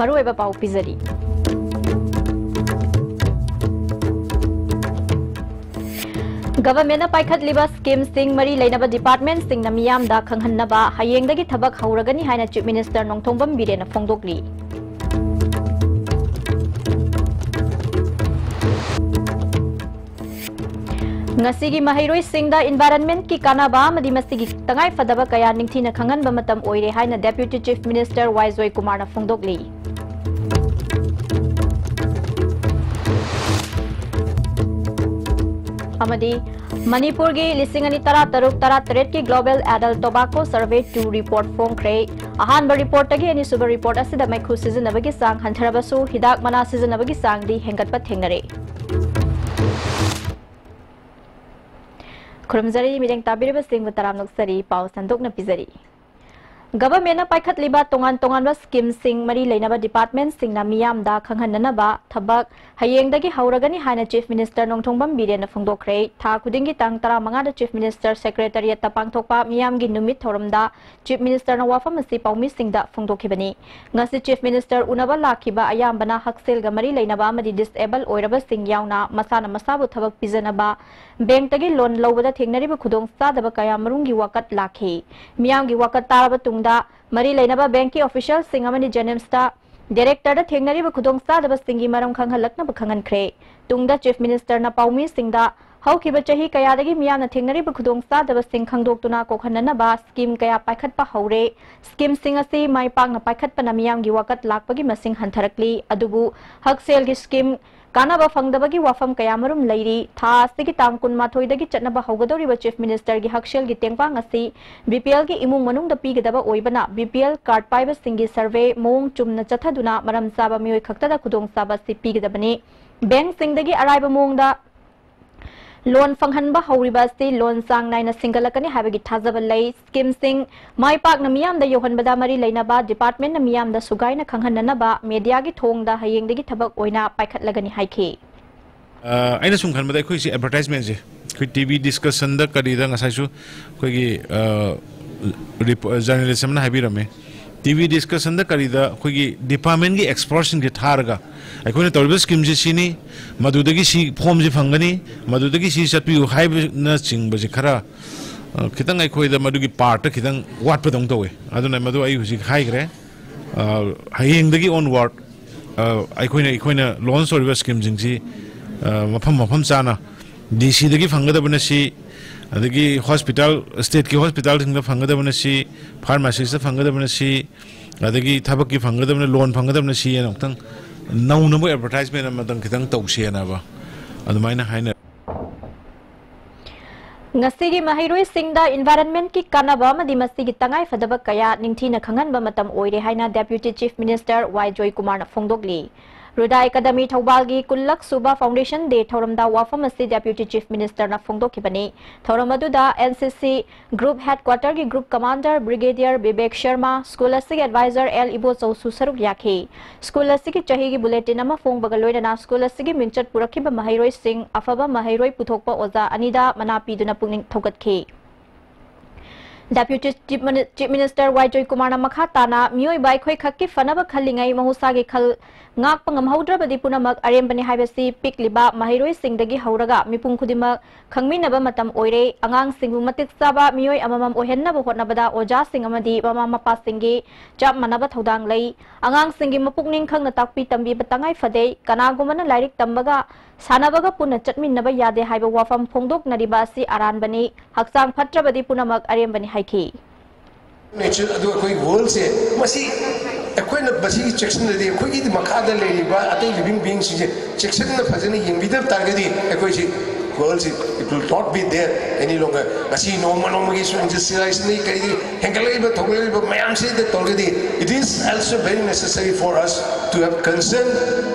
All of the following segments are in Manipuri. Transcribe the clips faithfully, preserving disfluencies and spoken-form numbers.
ꯃꯔꯨꯑꯣꯏꯕ ꯄꯥꯎ ꯄꯤꯖꯔꯤ꯫ ꯒꯚꯔꯟꯃꯦꯟꯠꯅ ꯄꯥꯏꯈꯠꯂꯤꯕ ꯁ꯭ꯀꯤꯝꯁꯤꯡ ꯃꯔꯤ ꯂꯩꯅꯕ ꯗꯤꯄꯥꯔꯠꯃꯦꯟꯠꯁꯤꯡꯅ ꯃꯤꯌꯥꯝꯗ ꯈꯪꯍꯟꯅꯕ ꯍꯌꯦꯡꯗꯒꯤ ꯊꯕꯛ ꯍꯧꯔꯒꯅꯤ ꯍꯥꯏꯅ ꯆꯤꯐ ꯃꯤꯅꯤꯁꯇꯔ ꯅꯣꯡꯊꯣꯝꯕꯝ ꯕꯤꯔꯦꯟꯅ ꯐꯣꯡꯗꯣꯛꯂꯤ꯫ ꯉꯁꯤꯒꯤ ꯃꯍꯩꯔꯣꯏꯁꯤꯡꯗ ꯏꯟꯚꯥꯏꯔꯟꯃꯦꯟꯠꯀꯤ ꯀꯥꯟꯅꯕ ꯑꯃꯗꯤ ꯃꯁꯤꯒꯤ ꯇꯉꯥꯏꯐꯗꯕ ꯀꯌꯥ ꯅꯤꯡꯊꯤꯅ ꯈꯪꯍꯟꯕ ꯃꯇꯝ ꯑꯣꯏꯔꯦ ꯍꯥꯏꯅ ꯗꯦꯄ꯭ꯌꯨꯇꯤ ꯆꯤꯐ ꯃꯤꯅꯤꯁꯇꯔ ꯋꯥꯏ ꯖꯣꯏꯀꯨꯃꯥꯔꯅ ꯐꯣꯡꯗꯣꯛꯂꯤ꯫ ꯑꯃꯗꯤ ꯃꯅꯤꯄꯨꯔꯒꯤ ꯂꯤꯁꯤꯡ ꯑꯅꯤ ꯇꯔꯥꯇꯔꯨꯛ ꯇꯔꯥꯇꯔꯦꯠꯀꯤ Global Adult Tobacco Survey two report ꯐꯣꯡꯈ꯭ꯔꯦ꯫ ꯑꯍꯥꯟꯕ ꯔꯤꯄꯣꯔꯠꯇꯒꯤ ꯑꯅꯤꯁꯨꯕ ꯔꯤꯄꯣꯔꯠ ꯑꯁꯤꯗ ꯃꯩꯈꯨ ꯁꯤꯖꯤꯟꯅꯕꯒꯤ ꯆꯥꯡ ꯍꯟꯊꯔꯕꯁꯨ ꯍꯤꯗꯥꯛ ꯃꯅꯥ ꯁꯤꯖꯤꯟꯅꯕꯒꯤ ꯆꯥꯡꯗꯤ ꯍꯦꯟꯒꯠꯄ ꯊꯦꯡꯅꯔꯦ꯫ ꯈꯨꯔꯨꯝꯖꯔꯤ, ꯃꯤꯠꯌꯦꯡ ꯇꯥꯕꯤꯔꯤꯕꯁꯤꯡꯕꯨ ꯇꯔꯥꯝꯅ ꯑꯣꯛꯆꯔꯤ꯫ ꯄꯥꯎ ꯁꯟꯗꯣꯛꯅ ꯄꯤꯖꯔꯤ꯫ ꯒꯚꯔꯟꯃꯦꯟꯠꯅ ꯄꯥꯏꯈꯠꯂꯤꯕ ꯇꯣꯉꯥꯟ ꯇꯣꯉꯥꯟꯕ ꯁ꯭ꯀꯤꯝꯁꯤꯡ ꯃꯔꯤ ꯂꯩꯅꯕ ꯗꯤꯄꯥꯔꯠꯃꯦꯟꯠꯁꯤꯡꯅ ꯃꯤꯌꯥꯝꯗ ꯈꯪꯍꯟꯅꯅꯕ ꯊꯕꯛ ꯍꯌꯦꯡꯗꯒꯤ ꯍꯧꯔꯒꯅꯤ ꯍꯥꯏꯅ ꯆꯤꯐ ꯃꯤꯅꯤꯁꯇꯔ ꯅꯣꯡꯊꯣꯝꯕꯝ ꯕꯤꯔꯦꯟꯅ ꯐꯣꯡꯗꯣꯛꯈ꯭ꯔꯦ꯫ ꯊꯥ ꯈꯨꯗꯤꯡꯒꯤ ꯇꯥꯡ ꯇꯔꯥꯃꯉꯥꯗ ꯆꯤꯐ ꯃꯤꯅꯤꯁꯇꯔ ꯁꯦꯀ꯭ꯔꯦꯇꯔꯤꯌꯦꯠꯇ ꯄꯥꯡꯊꯣꯛꯄ ꯃꯤꯌꯥꯝꯒꯤ ꯅꯨꯃꯤꯠ ꯊꯧꯔꯝꯗ ꯆꯤꯐ ꯃꯤꯅꯤꯁꯇꯔꯅ ꯋꯥꯐꯝ ꯑꯁꯤ ꯄꯥꯎꯃꯤꯁꯤꯡꯗ ꯐꯣꯡꯗꯣꯛꯈꯤꯕꯅꯤ꯫ ꯉꯁꯤ ꯆꯤꯐ ꯃꯤꯅꯤꯁꯇꯔ ꯎꯅꯕ ꯂꯥꯛꯈꯤꯕ ꯑꯌꯥꯝꯕꯅ ꯍꯛꯁꯦꯜꯒ ꯃꯔꯤ ꯂꯩꯅꯕ ꯑꯃꯗꯤ ꯗꯤꯁꯑꯦꯕꯜ ꯑꯣꯏꯔꯕꯁꯤꯡ ꯌꯥꯎꯅ ꯃꯁꯥꯅ ꯃꯁꯥꯕꯨ ꯊꯕꯛ ꯄꯤꯖꯅꯕ ꯕꯦꯡꯛꯇꯒꯤ ꯂꯣꯟ ꯂꯧꯕꯗ ꯊꯦꯡꯅꯔꯤꯕ ꯈꯨꯗꯣꯡꯆꯥꯗꯕ ꯀꯌꯥꯃꯔꯨꯝꯒꯤ ꯋꯥꯀꯠ ꯂꯥꯛꯈꯤ꯫ ꯃꯤꯌꯥꯝꯒꯤ ꯋꯥꯀꯠ ꯇꯥꯔꯕ ꯇꯨꯡꯗ ꯃꯔꯤ ꯂꯩꯅꯕ ꯕꯦꯡꯛꯀꯤ ꯑꯣꯐꯤꯁꯤꯌꯦꯜꯁꯤꯡ ꯑꯃꯗꯤ ꯖꯦꯅꯤꯝꯁꯇ ꯗꯥꯏꯔꯦꯛꯇꯔꯗ ꯊꯦꯡꯅꯔꯤꯕ ꯈꯨꯗꯣꯡꯆꯥꯗꯕꯁꯤꯡꯒꯤ ꯃꯔꯝ ꯈꯪꯍꯜꯂꯛꯅꯕ ꯈꯪꯍꯟꯈ꯭ꯔꯦ꯫ ꯇꯨꯡꯗ ꯆꯤꯐ ꯃꯤꯅꯤꯁꯇꯔꯅ ꯄꯥꯎꯃꯤꯁꯤꯡꯗ ꯍꯧꯈꯤꯕ ꯆꯍꯤ ꯀꯌꯥꯗꯒꯤ ꯃꯤꯌꯥꯝꯅ ꯊꯦꯡꯅꯔꯤꯕ ꯈꯨꯗꯣꯡꯆꯥꯗꯕꯁꯤꯡ ꯈꯪꯗꯣꯛꯇꯨꯅ ꯀꯣꯛꯍꯟꯅꯅꯕ ꯁ꯭ꯀꯤꯝ ꯀꯌꯥ ꯄꯥꯏꯈꯠꯄ ꯍꯧꯔꯦ꯫ ꯁ꯭ꯀꯤꯝꯁꯤꯡ ꯑꯁꯤ ꯃꯥꯏ ꯄꯥꯛꯅ ꯄꯥꯏꯈꯠꯄꯅ ꯃꯤꯌꯥꯝꯒꯤ ꯋꯥꯀꯠ ꯂꯥꯛꯄꯒꯤ ꯃꯁꯤꯡ ꯍꯟꯊꯔꯛꯂꯤ꯫ ꯑꯗꯨꯕꯨ ꯍꯛꯁꯦꯜꯒꯤ ꯁ꯭ꯀꯤꯝ ꯀꯥꯟꯅꯕ ꯐꯪꯗꯕꯒꯤ ꯋꯥꯐꯝ ꯀꯌꯥꯃꯔꯨꯝ ꯂꯩꯔꯤ꯫ ꯊꯥ ꯑꯁꯤꯒꯤ ꯇꯥꯡ ꯀꯨꯟꯃꯥꯊꯣꯏꯗꯒꯤ ꯆꯠꯅꯕ ꯍꯧꯒꯗꯧꯔꯤꯕ ꯆꯤꯐ ꯃꯤꯅꯤꯁꯇꯔꯒꯤ ꯍꯛꯁꯦꯜꯒꯤ ꯇꯦꯡꯕꯥꯡ ꯑꯁꯤ ꯕꯤ ꯄꯤ ꯑꯦꯜꯒꯤ ꯏꯃꯨꯡ ꯃꯅꯨꯡꯗ ꯄꯤꯒꯗꯕ ꯑꯣꯏꯕꯅ, ꯕꯤ ꯄꯤ ꯑꯦꯜ ꯀꯥꯔꯗ ꯄꯥꯏꯕꯁꯤꯡꯒꯤ ꯁꯔꯚꯦ ꯃꯑꯣꯡ ꯆꯨꯝꯅ ꯆꯠꯊꯗꯨꯅ ꯃꯔꯝ ꯆꯥꯕ ꯃꯤꯑꯣꯏ ꯈꯛꯇꯗ ꯈꯨꯗꯣꯡꯆꯥꯕ ꯑꯁꯤ ꯄꯤꯒꯗꯕꯅꯤ꯫ ꯕꯦꯡꯛꯁꯤꯡꯗꯒꯤ ꯑꯔꯥꯏꯕ ꯃꯑꯣꯡꯗ ꯂꯣꯟ ꯐꯪꯍꯟꯕ ꯍꯧꯔꯤꯕ ꯑꯁꯤ ꯂꯣꯟ ꯆꯥꯡ ꯅꯥꯏꯅ ꯁꯤꯡꯒꯠꯂꯛꯀꯅꯤ ꯍꯥꯏꯕꯒꯤ ꯊꯥꯖꯕ ꯂꯩ꯫ ꯁ꯭ꯀꯤꯝꯁꯤꯡ ꯃꯥꯏ ꯄꯥꯛꯅ ꯃꯤꯌꯥꯝꯗ ꯌꯧꯍꯟꯕꯗ ꯃꯔꯤ ꯂꯩꯅꯕ ꯗꯤꯄꯥꯔꯠꯃꯦꯟꯠꯅ ꯃꯤꯌꯥꯝꯗ ꯁꯨꯒꯥꯏꯅ ꯈꯪꯍꯟꯅꯅꯕ ꯃꯦꯗꯤꯌꯥꯒꯤ ꯊꯣꯡꯗ ꯍꯌꯦꯡꯗꯒꯤ ꯊꯕꯛ ꯑꯣꯏꯅ ꯄꯥꯏꯈꯠꯂꯒꯅꯤ ꯍꯥꯏꯈꯤ꯫ ꯑ, ꯑꯩꯅ ꯁꯨꯝ ꯈꯟꯕꯗ ꯑꯩꯈꯣꯏꯁꯤ ꯑꯦꯗꯚꯔꯇꯥꯏꯖꯃꯦꯟꯁꯦ ꯑꯩꯈꯣꯏ ꯇꯤ ꯚꯤ ꯗꯤꯁꯀꯁꯟꯗ ꯀꯔꯤꯗ ꯉꯁꯥꯏꯁꯨ ꯑꯩꯈꯣꯏꯒꯤ, ꯑ, ꯔꯤꯄ-, ꯖꯔꯅꯦꯂꯤꯁ ꯑꯃꯅ ꯍꯥꯏꯕꯤꯔꯝꯃꯦ꯫ ꯇꯤ ꯚꯤ ꯗꯤꯁꯀꯁꯟꯗ ꯀꯔꯤꯗ ꯑꯩꯈꯣꯏꯒꯤ ꯗꯤꯄꯥꯔꯠꯃꯦꯟꯒꯤ ꯑꯦꯛꯁꯄꯔꯠꯁꯤꯡꯁꯦ ꯊꯥꯔꯒ ꯑꯩꯈꯣꯏꯅ ꯇꯧꯔꯤꯕ ꯁ꯭ꯀꯤꯝꯁꯦ ꯁꯤꯅꯤ, ꯃꯗꯨꯗꯒꯤ ꯁꯤ ꯐꯣꯝꯁꯤ ꯐꯪꯒꯅꯤ, ꯃꯗꯨꯗꯒꯤ ꯁꯤ ꯆꯠꯄꯤꯌꯨ ꯍꯥꯏꯕꯅꯆꯤꯡꯕꯁꯦ ꯈꯔ, ꯑ, ꯈꯤꯇꯪ ꯑꯩꯈꯣꯏꯗ ꯃꯗꯨꯒꯤ ꯄꯥꯔꯠꯇ ꯈꯤꯇꯪ ꯋꯥꯠꯄꯗꯧꯅ ꯇꯧꯋꯦ꯫ ꯑꯗꯨꯅ ꯃꯗꯨ ꯑꯩ ꯍꯧꯖꯤꯛ ꯍꯥꯏꯈ꯭ꯔꯦ꯫ ꯑ, ꯍꯌꯦꯡꯗꯒꯤ ꯑꯣꯟꯋꯥꯔꯗ, ꯑ, ꯑꯩꯈꯣꯏꯅ, ꯑꯩꯈꯣꯏꯅ ꯂꯣꯟꯁ ꯇꯧꯔꯤꯕ ꯁ꯭ꯀꯤꯝꯁꯤꯡꯁꯤ, ꯑ, ꯃꯐꯝ ꯃꯐꯝ ꯆꯥꯅ ꯗꯤ ꯁꯤꯗꯒꯤ ꯐꯪꯒꯗꯕꯅ ꯁꯤ, ꯑꯗꯒꯤ ꯍꯣꯁꯄꯤꯇꯥꯜ, ꯁ꯭ꯇꯦꯠꯀꯤ ꯍꯣꯁꯄꯤꯇꯥꯜꯁꯤꯡꯗ ꯐꯪꯒꯗꯕꯅ ꯁꯤ, ꯐꯥꯔꯃꯥꯁꯤꯁꯇ ꯐꯪꯒꯗꯕꯅ ꯁꯤ, ꯑꯗꯒꯤ ꯊꯕꯛꯀꯤ ꯐꯪꯒꯗꯕꯅ, ꯂꯣꯟ ꯐꯪꯒꯗꯕꯅ ꯁꯤ ꯍꯥꯏꯅ ꯑꯃꯨꯛꯇꯪ ꯅꯧꯅ ꯃꯣꯏ ꯑꯦꯗꯚꯔꯇꯥꯏꯁꯃꯦꯟ ꯑꯃꯇꯪ ꯈꯤꯇꯪ ꯇꯧꯁꯦꯅꯕ ꯑꯗꯨꯃꯥꯏꯅ ꯍꯥꯏꯅ ꯉꯁꯤꯒꯤ ꯃꯍꯩꯔꯣꯏꯁꯤꯡꯗ ꯏꯟꯚꯥꯏꯔꯟꯃꯦꯟꯠꯀꯤ ꯀꯥꯟꯅꯕ ꯑꯃꯗꯤ ꯃꯁꯤꯒꯤ ꯇꯉꯥꯏꯐꯗꯕ ꯀꯌꯥ ꯅꯤꯡꯊꯤꯅ ꯈꯪꯍꯟꯕ ꯃꯇꯝ ꯑꯣꯏꯔꯦ ꯍꯥꯏꯅ ꯗꯦꯄ꯭ꯌꯨꯇꯤ ꯆꯤꯐ ꯃꯤꯅꯤꯁꯇꯔ ꯋꯥꯏ ꯖꯣꯏꯀꯨꯃꯥꯔꯅ ꯐꯣꯡꯗꯣꯛꯂꯤ꯫ ꯔꯨꯗꯥ ꯑꯦꯀꯥꯗꯃꯤ ꯊꯧꯕꯥꯜꯒꯤ ꯀꯨꯟꯂꯛ ꯁꯨꯕ ꯐꯥꯎꯟꯗꯦꯁꯟ ꯗꯦ ꯊꯧꯔꯝꯗ ꯋꯥꯐꯝ ꯑꯁꯤ ꯗꯦꯄ꯭ꯌꯨꯇꯤ ꯆꯤꯐ ꯃꯤꯅꯤꯁꯇꯔꯅ ꯐꯣꯡꯗꯣꯛꯈꯤꯕꯅꯤ꯫ ꯊꯧꯔꯝ ꯑꯗꯨꯗ ꯑꯦꯟ ꯁꯤ ꯁꯤ ꯒ꯭ꯔꯨꯞ ꯍꯦꯗꯀ꯭ꯋꯥꯇꯔꯒꯤ ꯒ꯭ꯔꯨꯞ ꯀꯃꯥꯟꯗꯔ ꯕ꯭ꯔꯤꯒꯦꯗꯤꯌꯔ ꯕꯤꯕꯦꯛ ꯁꯔꯃ, ꯁ꯭ꯀꯨꯜ ꯑꯁꯤꯒꯤ ꯑꯦꯗꯚꯥꯏꯖꯔ ꯑꯦꯜ ꯏꯕꯣꯆꯧꯁꯨ ꯁꯔꯨꯛ ꯌꯥꯈꯤ꯫ ꯁ꯭ꯀꯨꯜ ꯑꯁꯤꯒꯤ ꯆꯍꯤꯒꯤ ꯕꯨꯂꯦꯇꯤꯟ ꯑꯃ ꯐꯣꯡꯕꯒ ꯂꯣꯏꯅꯅ ꯁ꯭ꯀꯨꯜ ꯑꯁꯤꯒꯤ ꯃꯤꯡꯆꯠ ꯄꯨꯔꯛꯈꯤꯕ ꯃꯍꯩꯔꯣꯏꯁꯤꯡ, ꯑꯐꯕ ꯃꯍꯩꯔꯣꯏ ꯄꯨꯊꯣꯛꯄ ꯑꯣꯖꯥ ꯑꯅꯤꯗ ꯃꯅꯥ ꯄꯤꯗꯨꯅ ꯄꯨꯛꯅꯤꯡ ꯊꯧꯒꯠꯈꯤ꯫ ꯗꯦꯄ꯭ꯌꯨꯇꯤ ꯆꯤꯐ ꯃꯤꯅꯤ-, ꯆꯤꯐ ꯃꯤꯅꯤꯁꯇꯔ ꯋꯥꯏ ꯖꯣꯏꯀꯨꯃꯥꯔꯅ ꯃꯈꯥ ꯇꯥꯅ ꯃꯤꯑꯣꯏꯕ ꯑꯩꯈꯣꯏ ꯈꯛꯀꯤ ꯐꯅꯕ ꯈꯜꯂꯤꯉꯩ ꯃꯍꯧꯁꯥꯒꯤ ꯈꯜ ꯉꯥꯛꯄ ꯉꯝꯍꯧꯗ꯭ꯔꯕꯗꯤ ꯄꯨꯝꯅꯃꯛ ꯑꯔꯦꯝꯕꯅꯤ ꯍꯥꯏꯕꯁꯤ ꯄꯤꯛꯂꯤꯕ ꯃꯍꯩꯔꯣꯏꯁꯤꯡꯗꯒꯤ ꯍꯧꯔꯒ ꯃꯤꯄꯨꯝ ꯈꯨꯗꯤꯡꯃꯛ ꯈꯪꯃꯤꯟꯅꯕ ꯃꯇꯝ ꯑꯣꯏꯔꯦ꯫ ꯑꯉꯥꯡꯁꯤꯡꯕꯨ ꯃꯇꯤꯛ ꯆꯥꯕ ꯃꯤꯑꯣꯏ ꯑꯃꯃꯝ ꯑꯣꯏꯍꯟꯅꯕ ꯍꯣꯠꯅꯕꯗ ꯑꯣꯖꯥꯁꯤꯡ ꯑꯃꯗꯤ ꯃꯃꯥ ꯃꯄꯥꯁꯤꯡꯒꯤ ꯆꯞ ꯃꯥꯟꯅꯕ ꯊꯧꯗꯥꯡ ꯂꯩ꯫ ꯑꯉꯥꯡꯁꯤꯡꯒꯤ ꯃꯄꯨꯛꯅꯤꯡ ꯈꯪꯅ ꯇꯥꯛꯄꯤ ꯇꯝꯕꯤꯕ ꯇꯉꯥꯏ ꯐꯗꯦ꯫ ꯀꯅꯥꯒꯨꯝꯕꯅ ꯂꯥꯏꯔꯤꯛ ꯇꯝꯕꯒ ꯁꯥꯟꯅꯕꯒ ꯄꯨꯟꯅ ꯆꯠꯃꯤꯟꯅꯕ ꯌꯥꯗꯦ ꯍꯥꯏꯕ ꯋꯥꯐꯝ ꯐꯣꯡꯗꯣꯛꯅꯔꯤꯕ ꯑꯁꯤ ꯑꯔꯥꯟꯕꯅꯤ꯫ ꯍꯛꯆꯥꯡ ꯐꯠꯇ꯭ꯔꯕꯗꯤ ꯄꯨꯝꯅꯃꯛ ꯑꯔꯦꯝꯕꯅꯤ ꯍꯥꯏꯈꯤ꯫ ꯅꯦꯆꯔ ꯑꯗꯨ ꯑꯩꯈꯣꯏ ꯋꯥꯔꯜꯁꯦ ꯃꯁꯤ ꯑꯩꯈꯣꯏꯅ ꯃꯁꯤ ꯆꯦꯛꯁꯤꯟꯗ꯭ꯔꯗꯤ ꯑꯩꯈꯣꯏꯒꯤ ꯃꯈꯥꯗ ꯂꯩꯔꯤꯕ ꯑꯇꯩ ꯂꯤꯚꯤꯡ ꯕꯤꯡꯁꯤꯡꯁꯦ ꯆꯦꯛꯁꯤꯟꯅ ꯐꯖꯅ ꯌꯦꯡꯕꯤꯗꯕ ꯇꯥꯔꯒꯗꯤ ꯑꯩꯈꯣꯏꯁꯤ ꯋꯥꯔꯜꯁꯤ it will not be there any longer. ꯉꯁꯤ ꯅꯣꯡꯃ ꯅꯣꯡꯃꯒꯤ ꯏꯟꯗꯁꯇ꯭ꯔꯤꯌꯦꯂꯥꯏꯖꯦꯁꯟꯒꯤ ꯀꯩꯒꯤ ꯍꯦꯟꯒꯠꯂꯛꯂꯤꯕ ꯊꯣꯛꯂꯛꯂꯤꯕ ꯃꯌꯥꯝꯁꯤꯗ ꯇꯧꯔꯒꯗꯤ it is also very necessary for us to have concern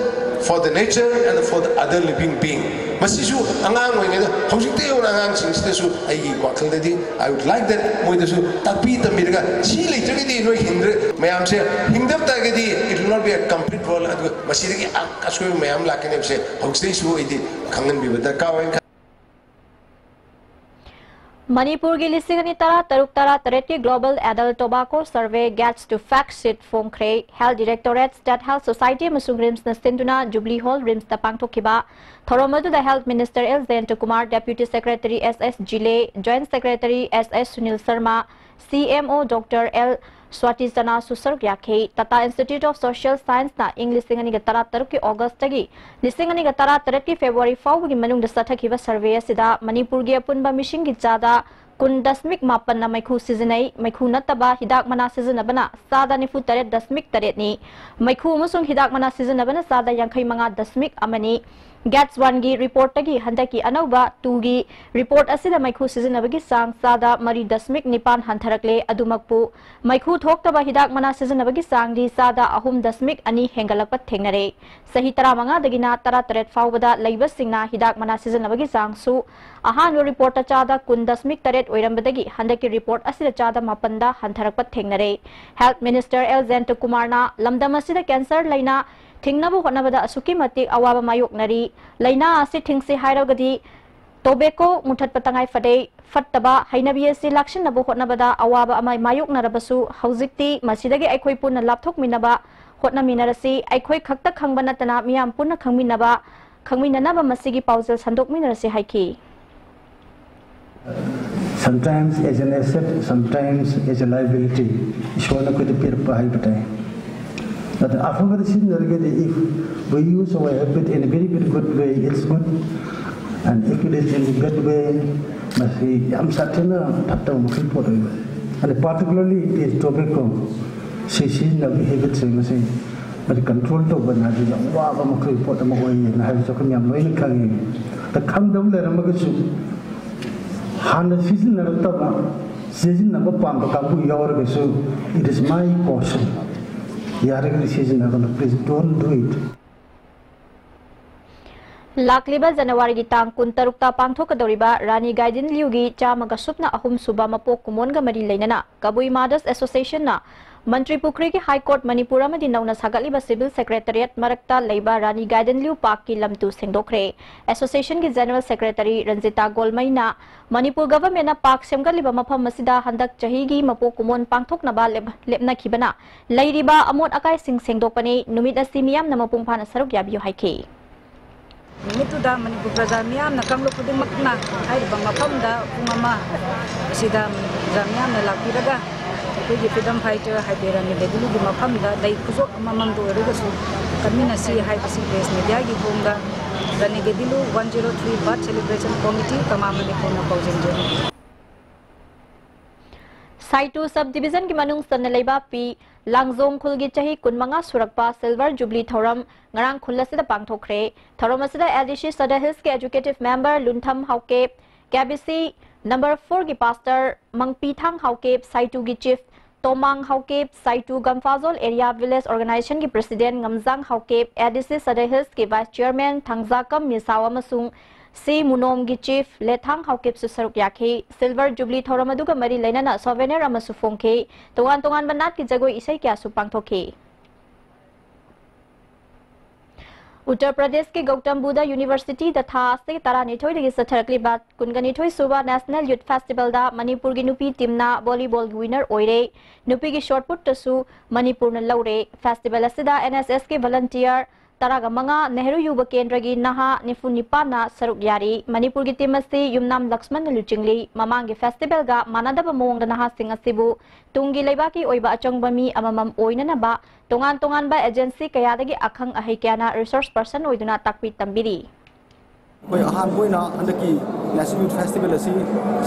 for the nature and for the other living being. ꯃꯁꯤꯁꯨ ꯑꯉꯥꯡ ꯑꯣꯏꯔꯤꯉꯩꯗ ꯍꯧꯖꯤꯛꯇꯩ ꯍꯧꯅ ꯑꯉꯥꯡꯁꯤꯡꯁꯤꯗꯁꯨ ꯑꯩꯒꯤ ꯋꯥꯈꯜꯗꯗꯤ I would like that ꯃꯣꯏꯗꯁꯨ ꯇꯥꯛꯄꯤ ꯇꯝꯕꯤꯔꯒ ꯁꯤ ꯂꯩꯇ꯭ꯔꯒꯗꯤ ꯅꯣꯏ ꯍꯤꯡꯗ꯭ꯔꯦ ꯃꯌꯥꯝꯁꯦ ꯍꯤꯡꯗꯕ ꯇꯥꯔꯒꯗꯤ it will not be a complete world. ꯑꯗꯨꯒ ꯃꯁꯤꯗꯒꯤ ꯑ- ꯑꯁꯣꯏꯕ ꯃꯌꯥꯝ ꯂꯥꯛꯀꯅꯤ ꯍꯥꯏꯕꯁꯦ ꯍꯧꯖꯤꯛꯇꯩꯁꯨ ꯑꯩꯗꯤ ꯈꯪꯍꯟꯕꯤꯕ ꯗꯔꯀꯥꯔ ꯑꯣꯏꯅ ꯈꯜꯂꯤ꯫ ꯃꯅꯤꯄꯨꯔꯒꯤ ꯂꯤꯁꯤꯡ ꯑꯅꯤ ꯇꯔꯥ ꯇꯔꯨꯛ ꯇꯔꯥ ꯇꯔꯦꯠꯀꯤ Global Adult Tobacco Survey Gets to Fact Sheet ꯐꯣꯡꯈ꯭ꯔꯦ꯫ Health Directorate, State Health Society ꯑꯃꯁꯨꯡ RIMSꯅ ꯁꯤꯟꯗꯨꯅ Jubilee Hall, RIMSꯇ ꯄꯥꯡꯊꯣꯛꯈꯤꯕ ꯊꯧꯔꯝ ꯑꯗꯨꯗ Health Minister L Jayantakumar, Deputy Secretary S S Jile, Joint Secretary S S Sunil Sharma, C M O Doctor L Swati Chanasu ꯁꯔꯨꯛ ꯌꯥꯈꯤ꯫ Tata Institute of Social Scienceꯅ ꯏꯪ ꯂꯤꯁꯤꯡ ꯑꯅꯤꯒ ꯇꯔꯥ ꯇꯔꯨꯛꯀꯤ Augustꯇꯒꯤ ꯂꯤꯁꯤꯡ ꯑꯅꯤꯒ ꯇꯔꯥ ꯇꯔꯦꯠꯀꯤ February ꯐꯥꯎꯕꯒꯤ ꯃꯅꯨꯡꯗ ꯆꯠꯊꯈꯤꯕ survey ꯑꯁꯤꯗ ꯃꯅꯤꯄꯨꯔꯒꯤ ꯑꯄꯨꯟꯕ ꯃꯤꯁꯤꯡꯒꯤ ꯆꯥꯗ ꯀꯨꯟ ꯗꯁꯃꯤꯛ ꯃꯥꯄꯟꯅ ꯃꯩꯈꯨ ꯁꯤꯖꯤꯟꯅꯩ꯫ ꯃꯩꯈꯨ ꯅꯠꯇꯕ ꯍꯤꯗꯥꯛ ꯃꯅꯥ ꯁꯤꯖꯤꯟꯅꯕꯅ ꯆꯥꯗ ꯅꯤꯐꯨ ꯇꯔꯦꯠ ꯗꯁꯃꯤꯛ ꯇꯔꯦꯠꯅꯤ꯫ ꯃꯩꯈꯨ ꯑꯃꯁꯨꯡ ꯍꯤꯗꯥꯛ ꯃꯅꯥ ꯁꯤꯖꯤꯟꯅꯕꯅ ꯆꯥꯗ ꯌꯥꯡꯈꯩ ꯃꯉꯥ ꯗꯁꯃꯤꯛ ꯑꯃꯅꯤ꯫ Gets Oneꯒꯤ reportꯇꯒꯤ ꯍꯟꯗꯛꯀꯤ ꯑꯅꯧꯕ Twoꯒꯤ report ꯑꯁꯤꯗ ꯃꯩꯈꯨ ꯁꯤꯖꯤꯟꯅꯕꯒꯤ ꯆꯥꯡ ꯆꯥꯗ ꯃꯔꯤ ꯗꯁꯃꯤꯛ ꯅꯤꯄꯥꯟ ꯍꯟꯊꯔꯛꯂꯦ꯫ ꯑꯗꯨꯃꯛꯄꯨ, ꯃꯩꯈꯨ ꯊꯣꯛꯇꯕ ꯍꯤꯗꯥꯛ ꯃꯅꯥ ꯁꯤꯖꯤꯟꯅꯕꯒꯤ ꯆꯥꯡꯗꯤ ꯆꯥꯗ ꯑꯍꯨꯝ ꯗꯁꯃꯤꯛ ꯑꯅꯤ ꯍꯦꯟꯒꯠꯂꯛꯄ ꯊꯦꯡꯅꯔꯦ꯫ ꯆꯍꯤ ꯇꯔꯥꯃꯉꯥꯗꯒꯤꯅ ꯇꯔꯥꯇꯔꯦꯠ ꯐꯥꯎꯕꯗ ꯂꯩꯕꯁꯤꯡꯅ ꯍꯤꯗꯥꯛ ꯃꯅꯥ ꯁꯤꯖꯤꯟꯅꯕꯒꯤ ꯆꯥꯡꯁꯨ ꯑꯍꯥꯟꯕ reportꯇ ꯆꯥꯗ ꯀꯨꯟ ꯗꯁꯃꯤꯛ ꯇꯔꯦꯠ ꯑꯣꯏꯔꯝꯕꯗꯒꯤ ꯍꯟꯗꯛꯀꯤ report ꯑꯁꯤꯗ ꯆꯥꯗ ꯃꯥꯄꯟꯗ ꯍꯟꯊꯔꯛꯄ ꯊꯦꯡꯅꯔꯦ꯫ Health Minister L Jayantakumarꯅ ꯂꯝꯗꯝ ꯑꯁꯤꯗ cancer ꯂꯩꯅꯥ ꯊꯤꯡꯅꯕ ꯍꯣꯠꯅꯕꯗ ꯑꯁꯨꯛꯀꯤ ꯃꯇꯤꯛ ꯑꯋꯥꯕ ꯃꯥꯌꯣꯛꯅꯔꯤ꯫ ꯂꯩꯅꯥ ꯑꯁꯤ ꯊꯤꯡꯁꯤ ꯍꯥꯏꯔꯒꯗꯤ tobacco ꯃꯨꯊꯠꯄ ꯇꯉꯥꯏ ꯐꯗꯦ꯫ ꯐꯠꯇꯕ ꯍꯩꯅꯕꯤ ꯑꯁꯤ ꯂꯥꯛꯁꯤꯟꯅꯕ ꯍꯣꯠꯅꯕꯗ ꯑꯋꯥꯕ ꯑꯃ ꯃꯥꯌꯣꯛꯅꯔꯕꯁꯨ, ꯍꯧꯖꯤꯛꯇꯤ ꯃꯁꯤꯗꯒꯤ ꯑꯩꯈꯣꯏ ꯄꯨꯟꯅ ꯂꯥꯞꯊꯣꯛꯃꯤꯟꯅꯕ ꯍꯣꯠꯅꯃꯤꯟꯅꯔꯁꯤ꯫ ꯑꯩꯈꯣꯏ ꯈꯛꯇ ꯈꯪꯕ ꯅꯠꯇꯅ ꯃꯤꯌꯥꯝ ꯄꯨꯟꯅ ꯈꯪꯃꯤꯟꯅꯕ, ꯈꯪꯃꯤꯟꯅꯅꯕ ꯃꯁꯤꯒꯤ ꯄꯥꯎꯖꯦꯜ ꯁꯟꯗꯣꯛꯃꯤꯟꯅꯔꯁꯤ ꯍꯥꯏꯈꯤ꯫ Sometimes as an asset, sometimes as a liability. ꯏꯁꯣꯔꯅ ꯑꯩꯈꯣꯏꯗ ꯄꯤꯔꯛꯄ ꯍꯥꯏꯕ ꯇꯥꯏ꯫ ꯑꯗ ꯑꯐꯕꯗ ꯁꯤꯖꯤꯟꯅꯔꯒꯗꯤ, if we use our habit in a very, very good way, it's good. And if it is in a bad way, ꯃꯁꯤ ꯌꯥꯝ ꯁꯥꯊꯤꯅ ꯐꯠꯇꯕ ꯃꯈꯜ ꯄꯣꯠ ꯑꯣꯏꯕ꯫ And particularly it is tobacco. ꯁꯤ ꯁꯤꯖꯤꯟꯅꯕꯒꯤ habitꯁꯦ ꯃꯁꯤ ꯃꯁꯤ control ꯇꯧꯕ ꯍꯥꯏꯕꯁꯤ ꯌꯥꯝ ꯋꯥꯕ ꯃꯈꯜꯒꯤ ꯄꯣꯠ ꯑꯃ ꯑꯣꯏꯌꯦꯅ ꯍꯥꯏꯕꯁꯤ ꯑꯩꯈꯣꯏ ꯃꯌꯥꯝ ꯂꯣꯏꯅ ꯈꯪꯉꯤ꯫ ꯑꯗ ꯈꯪꯗꯕ ꯂꯩꯔꯝꯃꯒꯁꯨ ꯍꯥꯟꯅ ꯁꯤꯖꯤꯟꯅꯔꯛꯇꯕ, ꯁꯤꯖꯤꯟꯅꯕ ꯄꯥꯝꯕ ꯀꯥꯡꯕꯨ ꯌꯥꯎꯔꯒꯁꯨ, it is my caution. ꯌꯥꯔꯒꯗꯤ ꯁꯤꯖꯤꯟꯅꯒꯅꯨ, please don't do it. ꯂꯥꯛꯂꯤꯕ ꯖꯅꯋꯥꯔꯤꯒꯤ ꯇꯥꯡ ꯀꯨꯟꯇꯔꯨꯛꯇ ꯄꯥꯡꯊꯣꯛꯀꯗꯧꯔꯤꯕ ꯔꯥꯅꯤ ꯒꯥꯏꯗꯤꯟ ꯂꯤꯌꯨꯒꯤ ꯆꯥꯝꯃꯒ ꯁꯨꯞꯅ ꯑꯍꯨꯝ ꯁꯨꯕ ꯃꯄꯣꯛ ꯀꯨꯝꯑꯣꯟꯒ ꯃꯔꯤ ꯂꯩꯅꯅ ꯀꯕꯨꯏ Mothers Associationꯅ ꯃꯟꯇ꯭ꯔꯤ ꯄꯨꯈ꯭ꯔꯤꯒꯤ ꯍꯥꯏ ꯀꯣꯔꯠ ꯃꯅꯤꯄꯨꯔ ꯑꯃꯗꯤ ꯅꯧꯅ ꯁꯥꯒꯠꯂꯤꯕ ꯁꯤꯚꯤꯜ ꯁꯦꯀ꯭ꯔꯦꯇꯔꯤꯌꯦꯠ ꯃꯔꯛꯇ ꯂꯩꯕ ꯔꯥꯅꯤ ꯒꯥꯔꯗꯦꯟ ꯂꯤꯌꯨ ꯄꯥꯔꯛꯀꯤ ꯂꯝꯇꯨ ꯁꯦꯡꯗꯣꯛꯈ꯭ꯔꯦ꯫ ꯑꯦꯁꯣꯁꯤꯌꯦꯁꯟꯒꯤ ꯖꯦꯅꯔꯦꯜ ꯁꯦꯀ꯭ꯔꯦꯇꯔꯤ ꯔꯟꯖꯤꯇꯥ ꯒꯣꯜꯃꯩꯅ ꯃꯅꯤꯄꯨꯔ ꯒꯚꯔꯟꯃꯦꯟꯠꯅ ꯄꯥꯔꯛ ꯁꯦꯝꯒꯠꯂꯤꯕ ꯃꯐꯝ ꯑꯁꯤꯗ ꯍꯟꯗꯛ ꯆꯍꯤꯒꯤ ꯃꯄꯣꯛ ꯀꯨꯝꯑꯣꯟ ꯄꯥꯡꯊꯣꯛꯅꯕ ꯂꯦꯞ-, ꯂꯦꯞꯅꯈꯤꯕꯅ ꯂꯩꯔꯤꯕ ꯑꯃꯣꯠ ꯑꯀꯥꯏꯁꯤꯡ ꯁꯦꯡꯗꯣꯛꯄꯅꯤ꯫ ꯅꯨꯃꯤꯠ ꯑꯁꯤ ꯃꯤꯌꯥꯝꯅ ꯃꯄꯨꯡ ꯐꯥꯅ ꯁꯔꯨꯛ ꯌꯥꯕꯤꯌꯨ ꯍꯥꯏꯈꯤ꯫ ꯅꯨꯃꯤꯠꯇꯨꯗ ꯃꯅꯤꯄꯨꯔ ꯄ꯭ꯔꯖꯥ ꯃꯤꯌꯥꯝꯅ, ꯀꯥꯡꯂꯨꯞ ꯈꯨꯗꯤꯡꯃꯛꯅ ꯍꯥꯏꯔꯤꯕ ꯃꯐꯝꯗ ꯄꯨꯡ ꯑꯃ ꯑꯁꯤꯗ ꯃꯅꯤꯄꯨꯔ ꯄ꯭ꯔꯖꯥ ꯃꯤꯌꯥꯝꯅ ꯂꯥꯛꯄꯤꯔꯒ ꯑꯩꯈꯣꯏꯒꯤ ꯐ꯭ꯔꯤꯗꯝ ꯐꯥꯏꯇꯔ ꯍꯥꯏꯗꯤ ꯔꯥꯅꯤ ꯒꯥꯏꯗꯤꯟꯂꯤꯌꯨꯒꯤ ꯃꯐꯝꯗ ꯂꯩ ꯈꯨꯖꯣꯞ ꯑꯃꯃꯝꯗ ꯑꯣꯏꯔꯒꯁꯨ ꯀꯠꯃꯤꯟꯅꯁꯤ ꯍꯥꯏꯕꯁꯤ ꯄ꯭ꯔꯦꯁ ꯃꯦꯗꯤꯌꯥꯒꯤ ꯊꯣꯡꯗ Rani Gaidinliu one zero three birth celebration committee ꯀꯃꯥ ꯃꯅꯤꯄꯨꯔꯅ ꯄꯥꯎꯖꯦꯜꯖꯔꯤ꯫ ꯁꯥꯏꯇꯨ ꯁꯕ ꯗꯤꯕꯤꯖꯟꯒꯤ ꯃꯅꯨꯡ ꯆꯟꯅ ꯂꯩꯕ ꯄꯤ ꯂꯥꯡꯖꯣꯡ ꯈꯨꯜꯒꯤ ꯆꯍꯤ ꯀꯨꯟꯃꯉꯥ ꯁꯨꯔꯛꯄ ꯁꯤꯜꯚꯔ ꯖꯨꯕꯤꯂꯤ ꯊꯧꯔꯝ ꯉꯔꯥꯡ ꯈꯨꯜ ꯑꯁꯤꯗ ꯄꯥꯡꯊꯣꯛꯈ꯭ꯔꯦ꯫ ꯊꯧꯔꯝ ꯑꯁꯤꯗ ꯑꯦꯜ ꯗꯤ ꯁꯤ ꯁꯗꯔ ꯍꯤꯜꯁꯀꯤ executive member Lunthang Haokip, K B C number ꯐꯣꯔꯒꯤ ꯄꯥꯁꯇꯔ ꯃꯪꯄꯤꯊꯥꯡ ꯍꯥꯎꯀꯦꯞ, ꯁꯥꯏꯇꯨꯒꯤ chief Tomang Haokip, Saitu Gamphajol area village ꯑꯣꯔꯒꯅꯥꯏꯖꯦꯁꯟꯒꯤ president Ngamjang Haokip, A D C Sadar ꯍꯤꯜꯁꯀꯤ ꯚꯥꯏꯁ ꯆꯤꯌꯔꯃꯦꯟ ꯊꯥꯡꯖꯥꯀꯝ ꯃꯤꯁꯥꯎ ꯑꯃꯁꯨꯡ ꯁꯤ ꯃꯨꯅꯣꯝꯒꯤ ꯆꯤꯐ ꯂꯦꯊꯥꯡ ꯍꯥꯎꯀꯦꯞꯁꯨ ꯁꯔꯨꯛ ꯌꯥꯈꯤ꯫ ꯁꯤꯜꯚꯔ ꯖꯨꯕꯤꯂꯤ ꯊꯧꯔꯝ ꯑꯗꯨꯒ ꯃꯔꯤ ꯂꯩꯅꯅ ꯁꯣꯚꯦꯅꯤꯌꯔ ꯑꯃꯁꯨ ꯐꯣꯡꯈꯤ꯫ ꯇꯣꯉꯥꯟ ꯇꯣꯉꯥꯟꯕ ꯅꯥꯠꯀꯤ ꯖꯒꯣꯏ ꯏꯁꯩ ꯀꯌꯥꯁꯨ ꯄꯥꯡꯊꯣꯛꯈꯤ꯫ ꯎꯠꯇꯔ ꯄ꯭ꯔꯗꯦꯁꯀꯤ ꯒꯧꯇꯝ ꯕꯨꯙ ꯌꯨꯅꯤꯚꯔꯁꯤꯇꯤꯗ ꯊꯥ ꯑꯁꯤꯒꯤ ꯇꯔꯥꯅꯤꯊꯣꯏꯗꯒꯤ ꯆꯠꯊꯔꯛꯂꯤꯕ ꯀꯨꯟꯒꯅꯤꯊꯣꯏ ꯁꯨꯕ ꯅꯦꯁꯅꯦꯜ ꯌꯨꯊ ꯐꯦꯁꯇꯤꯚꯦꯜꯗ ꯃꯅꯤꯄꯨꯔꯒꯤ ꯅꯨꯄꯤ ꯇꯤꯝꯅ ꯚꯣꯂꯤꯕꯣꯜꯒꯤ ꯋꯤꯅꯔ ꯑꯣꯏꯔꯦ꯫ ꯅꯨꯄꯤꯒꯤ ꯁꯣꯠ ꯄꯨꯠꯇꯁꯨ ꯃꯅꯤꯄꯨꯔꯅ ꯂꯧꯔꯦ꯫ ꯐꯦꯁꯇꯤꯚꯦꯜ ꯑꯁꯤꯗ ꯑꯦꯟ ꯑꯦꯁ ꯑꯦꯁꯀꯤ ꯚꯣꯂꯟꯇꯤꯌꯔ ꯇꯔꯥꯒ ꯃꯉꯥ, ꯅꯦꯍꯔꯨ ꯌꯨꯕ ꯀꯦꯟꯗ꯭ꯔꯒꯤ ꯅꯍꯥ ꯅꯤꯐꯨ ꯅꯤꯄꯥꯟꯅ ꯁꯔꯨꯛ ꯌꯥꯔꯤ꯫ ꯃꯅꯤꯄꯨꯔꯒꯤ ꯇꯤꯝ ꯑꯁꯤ ꯌꯨꯝꯅꯥꯝ ꯂꯛꯁꯃꯟꯅ ꯂꯨꯆꯤꯡꯂꯤ꯫ ꯃꯃꯥꯡꯒꯤ ꯐꯦꯁꯇꯤꯚꯦꯜꯒ ꯃꯥꯟꯅꯗꯕ ꯃꯑꯣꯡꯗ ꯅꯍꯥꯁꯤꯡ ꯑꯁꯤꯕꯨ ꯇꯨꯡꯒꯤ ꯂꯩꯕꯥꯛꯀꯤ ꯑꯣꯏꯕ ꯑꯆꯪꯕ ꯃꯤ ꯑꯃꯃꯝ ꯑꯣꯏꯅꯅꯕ ꯇꯣꯉꯥꯟ ꯇꯣꯉꯥꯟꯕ ꯑꯦꯖꯦꯟꯁꯤ ꯀꯌꯥꯗꯒꯤ ꯑꯈꯪ ꯑꯍꯩ ꯀꯌꯥꯅ ꯔꯤꯁꯣꯔꯁ ꯄꯔꯁꯟ ꯑꯣꯏꯗꯨꯅ ꯇꯥꯛꯄꯤ ꯇꯝꯕꯤꯔꯤ꯫ ꯑꯩꯈꯣꯏ ꯑꯍꯥꯟꯕ ꯑꯣꯏꯅ ꯍꯟꯗꯛꯀꯤ ꯅꯦꯁꯅꯦꯜ ꯌꯨꯊ ꯐꯦꯁꯇꯤꯚꯦꯜ ꯑꯁꯤ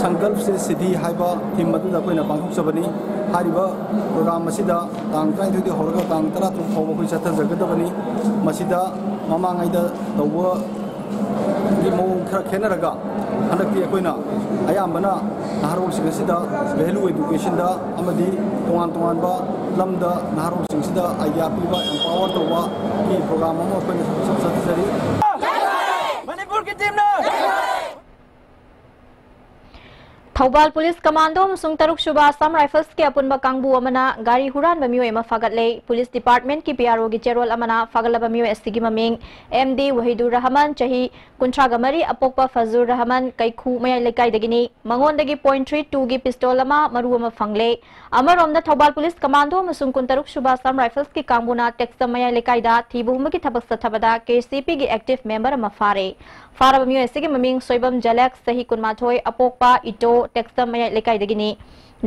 ꯁꯪꯀꯜꯞ ꯁꯦ ꯁꯤꯗꯤ ꯍꯥꯏꯕ ꯊꯤꯝ ꯑꯗꯨꯗ ꯑꯩꯈꯣꯏꯅ ꯄꯥꯡꯊꯣꯛꯆꯕꯅꯤ꯫ ꯍꯥꯏꯔꯤꯕ ꯄ꯭ꯔꯣꯒ꯭ꯔꯥꯝ ꯑꯁꯤꯗ ꯇꯥꯡ ꯇꯔꯥꯅꯤꯊꯣꯏꯗꯒꯤ ꯍꯧꯔꯒ ꯇꯥꯡ ꯇꯔꯥꯇꯔꯨꯛ ꯐꯥꯎꯕ ꯑꯩꯈꯣꯏ ꯆꯠꯊꯖꯒꯗꯕꯅꯤ꯫ ꯃꯁꯤꯗ ꯃꯃꯥꯡꯉꯩꯗ ꯇꯧꯕꯒꯤ ꯃꯑꯣꯡ ꯈꯔ ꯈꯦꯠꯅꯔꯒ ꯍꯟꯗꯛꯇꯤ ꯑꯩꯈꯣꯏꯅ ꯑꯌꯥꯝꯕꯅ ꯅꯍꯥꯔꯣꯜꯁꯤꯡ ꯑꯁꯤꯗ ꯚꯦꯂꯨ ꯑꯦꯗꯨꯀꯦꯁꯟꯗ ꯑꯃꯗꯤ ꯇꯣꯉꯥꯟ ꯇꯣꯉꯥꯟꯕ ꯂꯝꯗ ꯅꯍꯥꯔꯣꯜꯁꯤꯡꯁꯤꯗ ꯑꯥꯏꯗꯤꯌꯥ ꯄꯤꯕ, ꯑꯦꯝꯄꯥꯋꯔ ꯇꯧꯕꯒꯤ ꯄ꯭ꯔꯣꯒ꯭ꯔꯥꯝ ꯑꯃ ꯑꯩꯈꯣꯏꯅ ꯆꯠꯊꯖꯔꯤ꯫ ꯃꯅꯤꯄꯨꯔꯒꯤ ꯇꯤꯝꯅ! ꯊꯧꯕꯥꯜ ꯄꯨꯂꯤꯁ ꯀꯃꯥꯟꯗꯣ ꯑꯃꯁꯨꯡ ꯇꯔꯨꯛ ꯁꯨꯕ ꯑꯁꯥꯝ ꯔꯥꯏꯐꯜꯁꯀꯤ ꯑꯄꯨꯟꯕ ꯀꯥꯡꯕꯨ ꯑꯃꯅ ꯒꯥꯔꯤ ꯍꯨꯔꯥꯟꯕ ꯃꯤꯑꯣꯏ ꯑꯃ ꯐꯥꯒꯠꯂꯦ꯫ ꯄꯨꯂꯤꯁ ꯗꯤꯄꯥꯔꯠꯃꯦꯟꯠꯀꯤ ꯄꯤ ꯑꯥꯔ ꯑꯣꯒꯤ ꯆꯦꯔꯣꯜ ꯑꯃꯅ ꯐꯥꯒꯠꯂꯕ ꯃꯤꯑꯣꯏ ꯑꯁꯤꯒꯤ ꯃꯃꯤꯡ ꯑꯦꯝ ꯗꯤ ꯋꯍꯤꯗꯨꯔ ꯔꯍꯃꯟ, ꯆꯍꯤ ꯀꯨꯟꯊ꯭ꯔꯥꯒ ꯃꯔꯤ, ꯑꯄꯣꯛꯄ ꯐꯖꯨꯔ ꯔꯍꯃꯟ, ꯀꯩꯈꯨ ꯃꯌꯥꯏ ꯂꯩꯀꯥꯏꯗꯒꯤꯅꯤ꯫ ꯃꯉꯣꯟꯗꯒꯤ ꯄꯣꯏꯟꯠ ꯊ꯭ꯔꯤ ꯇꯨꯒꯤ ꯄꯤꯁꯇꯣꯜ ꯑꯃ, ꯃꯔꯨ ꯑꯃ ꯐꯪꯂꯦ꯫ ꯑꯃꯔꯣꯝꯗ ꯊꯧꯕꯥꯜ ꯄꯨꯂꯤꯁ ꯀꯃꯥꯟꯗꯣ ꯑꯃꯁꯨꯡ ꯀꯨꯟꯇꯔꯨꯛ ꯁꯨꯕ ꯑꯁꯥꯝ ꯔꯥꯏꯐꯜꯁꯀꯤ ꯀꯥꯡꯕꯨꯅ ꯇꯦꯛꯆꯝ ꯃꯌꯥꯏ ꯂꯩꯀꯥꯏꯗ ꯊꯤꯕ ꯍꯨꯝꯕꯒꯤ ꯊꯕꯛ ꯆꯠꯊꯕꯗ ꯀꯦ ꯁꯤ ꯄꯤꯒꯤ ꯑꯦꯛꯇꯤꯚ ꯃꯦꯝꯕꯔ ꯑꯃ ꯐꯥꯔꯦ꯫ ꯐꯥꯔꯕ ꯃꯤꯑꯣꯏ ꯑꯁꯤꯒꯤ ꯃꯃꯤꯡ ꯁꯣꯏꯕꯝ ꯖꯂꯦꯛ, ꯆꯍꯤ ꯀꯨꯟꯃꯥꯊꯣꯏ, ꯑꯄꯣꯛꯄ ꯏꯇꯣ, ꯇꯦꯛꯆꯝ ꯃꯌꯥꯏ ꯂꯩꯀꯥꯏꯗꯒꯤꯅꯤ꯫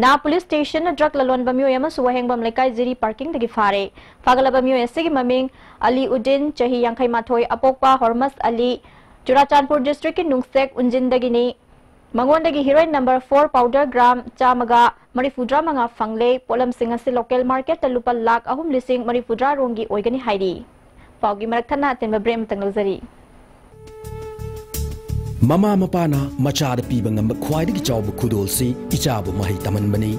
ꯅꯥ ꯄꯨꯂꯤꯁ ꯁ꯭ꯇꯦꯁꯟꯅ ꯗ꯭ꯔꯒ ꯂꯂꯣꯟꯕ ꯃꯤꯑꯣꯏ ꯑꯃꯁꯨ ꯋꯥꯍꯦꯡꯕꯝ ꯂꯩꯀꯥꯏ ꯖꯤꯔꯤ ꯄꯥꯔꯀꯤꯡꯗꯒꯤ ꯐꯥꯔꯦ꯫ ꯐꯥꯒꯠꯂꯕ ꯃꯤꯑꯣꯏ ꯑꯁꯤꯒꯤ ꯃꯃꯤꯡ ꯑꯂꯤ ꯎꯗꯤꯟ, ꯆꯍꯤ ꯌꯥꯡꯈꯩ ꯃꯥꯊꯣꯏ, ꯑꯄꯣꯛꯄ ꯍꯣꯔꯃꯁ ꯑꯂꯤ, ꯆꯨꯔꯥꯆꯥꯟꯄꯨꯔ ꯗꯤꯁꯇ꯭ꯔꯤꯛꯀꯤ ꯅꯨꯡꯁꯦꯛ ꯎꯟꯖꯤꯟꯗꯒꯤꯅꯤ꯫ ꯃꯉꯣꯟꯗꯒꯤ heroine number four powder gram ꯆꯥꯝꯃꯒ ꯃꯔꯤꯐꯨꯇꯔꯥ ꯃꯉꯥ ꯐꯪꯂꯦ꯫ ꯄꯣꯠꯂꯝꯁꯤꯡ ꯑꯁꯤ ꯂꯣꯀꯦꯜ ꯃꯥꯔꯀꯦꯠꯇ ꯂꯨꯄꯥ ꯂꯥꯈ ꯑꯍꯨꯝ ꯂꯤꯁꯤꯡ ꯃꯔꯤꯐꯨꯇꯔꯥ ꯔꯣꯝꯒꯤ ꯑꯣꯏꯒꯅꯤ ꯍꯥꯏꯔꯤ꯫ ꯄꯥꯎꯒꯤ ꯃꯔꯛ ꯊꯠꯅ ꯑꯇꯦꯟꯕ ꯕ꯭ꯔꯦꯛ ꯑꯃꯇꯪ ꯂꯧꯖꯔꯤ꯫ ꯃꯃꯥ ꯃꯄꯥꯅ ꯃꯆꯥꯗ ꯄꯤꯕ ꯉꯝꯕ ꯈ꯭ꯋꯥꯏꯗꯒꯤ ꯆꯥꯎꯕ ꯈꯨꯗꯣꯜꯁꯤ ꯏꯆꯥꯕꯨ ꯃꯍꯩ ꯇꯝꯍꯟꯕꯅꯤ꯫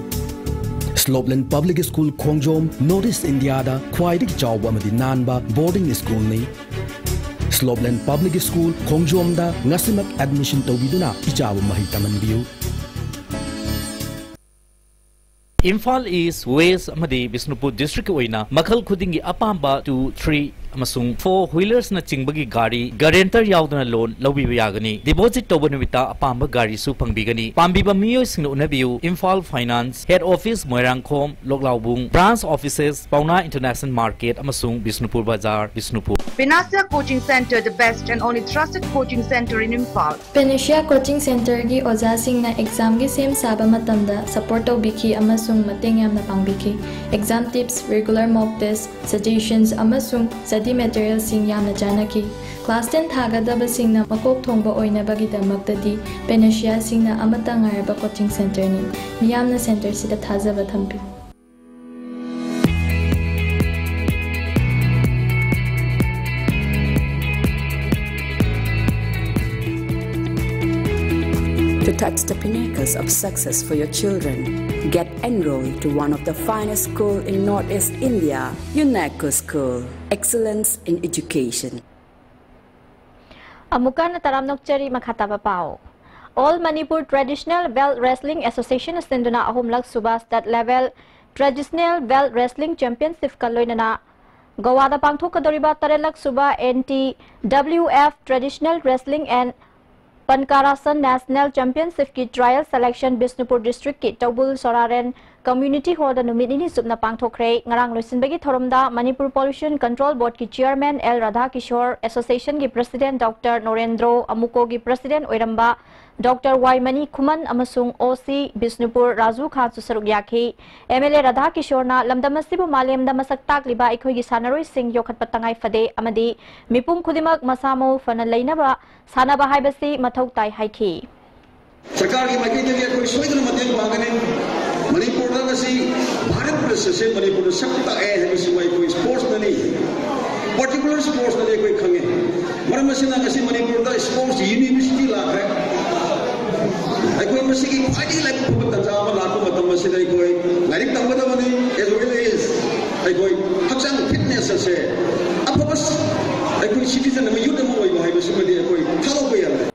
ꯁ꯭ꯂꯣꯞꯂꯦꯟ ꯄꯕ꯭ꯂꯤꯛ ꯁ꯭ꯀꯨꯜ ꯈꯣꯡꯖꯣꯝ ꯅꯣꯔꯠ ꯏꯁ ꯏꯟꯗꯤꯌꯥꯗ ꯈ꯭ꯋꯥꯏꯗꯒꯤ ꯆꯥꯎꯕ ꯑꯃꯗꯤ ꯅꯥꯟꯕ ꯕꯣꯔꯗꯤꯡ ꯁ꯭ꯀꯨꯜꯅꯤ꯫ ꯁ꯭ꯂꯣꯞꯂꯦꯟ ꯄꯕ꯭ꯂꯤꯛ ꯁ꯭ꯀꯨꯜ ꯈꯣꯡꯖꯣꯝꯗ ꯉꯁꯤꯃꯛ ꯑꯦꯗꯃꯤꯁꯟ ꯇꯧꯕꯤꯗꯨꯅ ꯏꯆꯥꯕꯨ ꯃꯍꯩ ꯇꯝꯍꯟꯕꯤꯌꯨ꯫ ꯏꯝꯐꯥꯜ ꯏꯁ꯭ꯠ, ꯋꯦꯁ꯭ꯠ ꯑꯃꯗꯤ ꯕꯤꯁꯅꯨꯄꯨꯔ ꯗꯤꯁꯇ꯭ꯔꯤꯛꯀꯤ ꯑꯣꯏꯅ ꯃꯈꯜ ꯈꯨꯗꯤꯡꯒꯤ ꯑꯄꯥꯝꯕ ꯇꯨ, ꯊ꯭ꯔꯤ ꯑꯃꯁꯨꯡ ꯐꯣꯔ ꯋꯤꯂꯔꯁꯅꯆꯤꯡꯕꯒꯤ ꯒꯥꯔꯤ ꯒꯥꯔꯦꯟꯇꯔ ꯌꯥꯎꯗꯅ ꯂꯣꯟ ꯂꯧꯕꯤꯕ ꯌꯥꯒꯅꯤ꯫ ꯗꯤꯄꯣꯖꯤꯠ ꯇꯧꯕ ꯅꯨꯃꯤꯠꯇ ꯑꯄꯥꯝꯕ ꯒꯥꯔꯤꯁꯨ ꯐꯪꯕꯤꯒꯅꯤ꯫ ꯄꯥꯝꯕꯤꯕ ꯃꯤꯑꯣꯏꯁꯤꯡꯅ ꯎꯅꯕꯤꯌꯨ, Imphal finance, head office Moirangkhom, Loklaobung, branch offices, Paona international market ꯑꯃꯁꯨꯡ ꯕꯤꯁꯅꯨꯄꯨꯔ ꯕꯖꯥꯔ, Bishnupur. Panacea Coaching Center, the best and only trusted coaching center in Imphal. Panacea Coaching Centerꯒꯤ ꯑꯣꯖꯥꯁꯤꯡꯅ ꯑꯦꯛꯖꯥꯝꯒꯤ ꯁꯦꯝ ꯁꯥꯕ ꯃꯇꯝꯗ ꯁꯄꯣꯔꯠ ꯇꯧꯕꯤꯈꯤ ꯑꯃꯁꯨꯡ ꯃꯇꯦꯡ ꯌꯥꯝꯅ ꯄꯥꯡꯕꯤꯈꯤ꯫ Exam tips, regular mock test, suggestions, ꯑꯃꯁꯨꯡ study materialꯁꯤꯡ ꯌꯥꯝꯅ ꯆꯥꯟꯅꯈꯤ꯫ ꯀ꯭ꯂꯥꯁ ꯇꯦꯟ ꯊꯥꯒꯗꯕꯁꯤꯡꯅ ꯃꯀꯣꯛ ꯊꯣꯡꯕ ꯑꯣꯏꯅꯕꯒꯤꯗꯃꯛꯇꯗꯤ Panaceaꯁꯤꯡꯅ ꯑꯃꯠꯇ ꯉꯥꯏꯔꯕ coaching centerꯅꯤ꯫ ꯃꯤꯌꯥꯝꯅ centerꯁꯤꯗ ꯊꯥꯖꯕ ꯊꯝꯕꯤꯌꯨ꯫ To touch the pinnacles of success for your children, get enrolled to one of the finest school in Northeast India, UNESCO School. Excellence in education. ꯑꯃꯨꯛꯀ ꯍꯟꯅ ꯇꯔꯥꯝꯅ ꯑꯣꯛꯆꯔꯤ꯫ ꯃꯈꯥ ꯇꯥꯕ ꯄꯥꯎ꯫ All Manipur Traditional Belt Wrestling Association ꯁꯤꯟꯗꯨꯅ ꯑꯍꯨꯝꯂꯛ ꯁꯨꯕ State Level Traditional Belt Wrestling Championship ꯀ ꯂꯣꯏꯅꯅ ꯒꯣꯋꯥꯗ ꯄꯥꯡꯊꯣꯛꯀꯗꯧꯔꯤꯕ ꯇꯔꯦꯠꯂꯛ ꯁꯨꯕ N T W F Traditional Wrestling and Pankarasan National Championship ꯀꯤ trial selection ꯕꯤꯁꯅꯨꯄꯨꯔ district ꯀꯤ ꯇꯧꯕꯨꯜ ꯁꯣꯔꯥꯔꯦꯟ Community Hall ꯗ ꯅꯨꯃꯤꯠ ꯅꯤꯅꯤ ꯆꯨꯞꯅ ꯄꯥꯡꯊꯣꯛꯈ꯭ꯔꯦ꯫ ꯉꯔꯥꯡ ꯂꯣꯏꯁꯤꯟꯕꯒꯤ ꯊꯧꯔꯝꯗ Manipur Pollution Control Board ꯀꯤ Chairman L ꯔꯥꯙꯥꯀꯤꯁꯣꯔ, Association ꯒꯤ President Doctor ꯅꯣꯔꯦꯟꯗ꯭ꯔꯣ, ꯑꯃꯨꯀꯣꯒꯤ President ꯑꯣꯏꯔꯝꯕ Doctor ꯋꯥꯏꯃꯅꯤ ꯈꯨꯃꯟ ꯑꯃꯁꯨꯡ O C ꯕꯤꯁꯅꯨꯄꯨꯔ ꯔꯥꯖꯨ ꯈꯥꯟꯁꯨ ꯁꯔꯨꯛ ꯌꯥꯈꯤ꯫ M L A ꯔꯥꯙꯥꯀꯤꯁꯣꯔꯅ ꯂꯝꯗꯝ ꯑꯁꯤꯕꯨ ꯃꯥꯂꯦꯝꯗ ꯃꯁꯛ ꯇꯥꯛꯂꯤꯕ ꯑꯩꯈꯣꯏꯒꯤ ꯁꯥꯟꯅꯔꯣꯏꯁꯤꯡ ꯌꯣꯛꯈꯠꯄ ꯇꯉꯥꯏ ꯐꯗꯦ ꯑꯃꯗꯤ ꯃꯤꯄꯨꯝ ꯈꯨꯗꯤꯡꯃꯛ ꯃꯁꯥ ꯃꯎ ꯐꯅ ꯂꯩꯅꯕ ꯁꯥꯟꯅꯕ ꯍꯥꯏꯕꯁꯤ ꯃꯊꯧ ꯇꯥꯏ ꯍꯥꯏꯈꯤ꯫ ꯁꯔꯀꯥꯔꯒꯤ ꯃꯥꯏꯀꯩꯗꯒꯤ ꯑꯩꯈꯣꯏ ꯁꯣꯏꯗꯅ ꯃꯇꯦꯡ ꯄꯥꯡꯒꯅꯤ꯫ ꯃꯅꯤꯄꯨꯔꯗ ꯉꯁꯤ ꯚꯥꯔꯠ ꯄ꯭ꯂꯁ ꯑꯁꯦ ꯃꯅꯤꯄꯨꯔꯗ ꯁꯛ ꯇꯥꯛꯑꯦ ꯍꯥꯏꯕꯁꯤꯃ ꯑꯩꯈꯣꯏ sports ꯅꯅꯤ, particular sports ꯅꯅꯤ ꯑꯩꯈꯣꯏ ꯈꯪꯉꯦ꯫ ꯃꯔꯝ ꯑꯁꯤꯅ ꯉꯁꯤ ꯃꯅꯤꯄꯨꯔꯗ sports university ꯂꯥꯛꯈ꯭ꯔꯦ꯫ ꯑꯩꯈꯣꯏ ꯃꯁꯤꯒꯤ ꯈ꯭ꯋꯥꯏꯗꯒꯤ ꯂꯥꯏꯕꯛ ꯐꯕ ꯇꯥꯟꯖꯥ ꯑꯃ ꯂꯥꯛꯄ ꯃꯇꯝ ꯑꯁꯤꯗ ꯑꯩꯈꯣꯏ ꯂꯥꯏꯔꯤꯛ ꯇꯝꯒꯗꯕꯅꯤ, as well as ꯑꯩꯈꯣꯏ ꯍꯛꯆꯥꯡ fitness ꯑꯁꯦ ꯑꯐꯕ ꯑꯩꯈꯣꯏ citizen ꯑꯃ, youth ꯑꯃ ꯑꯣꯏꯕ ꯍꯥꯏꯕꯁꯤꯃꯗꯤ ꯑꯩꯈꯣꯏ ꯊꯥꯗꯣꯛꯄ ꯌꯥꯗꯦ꯫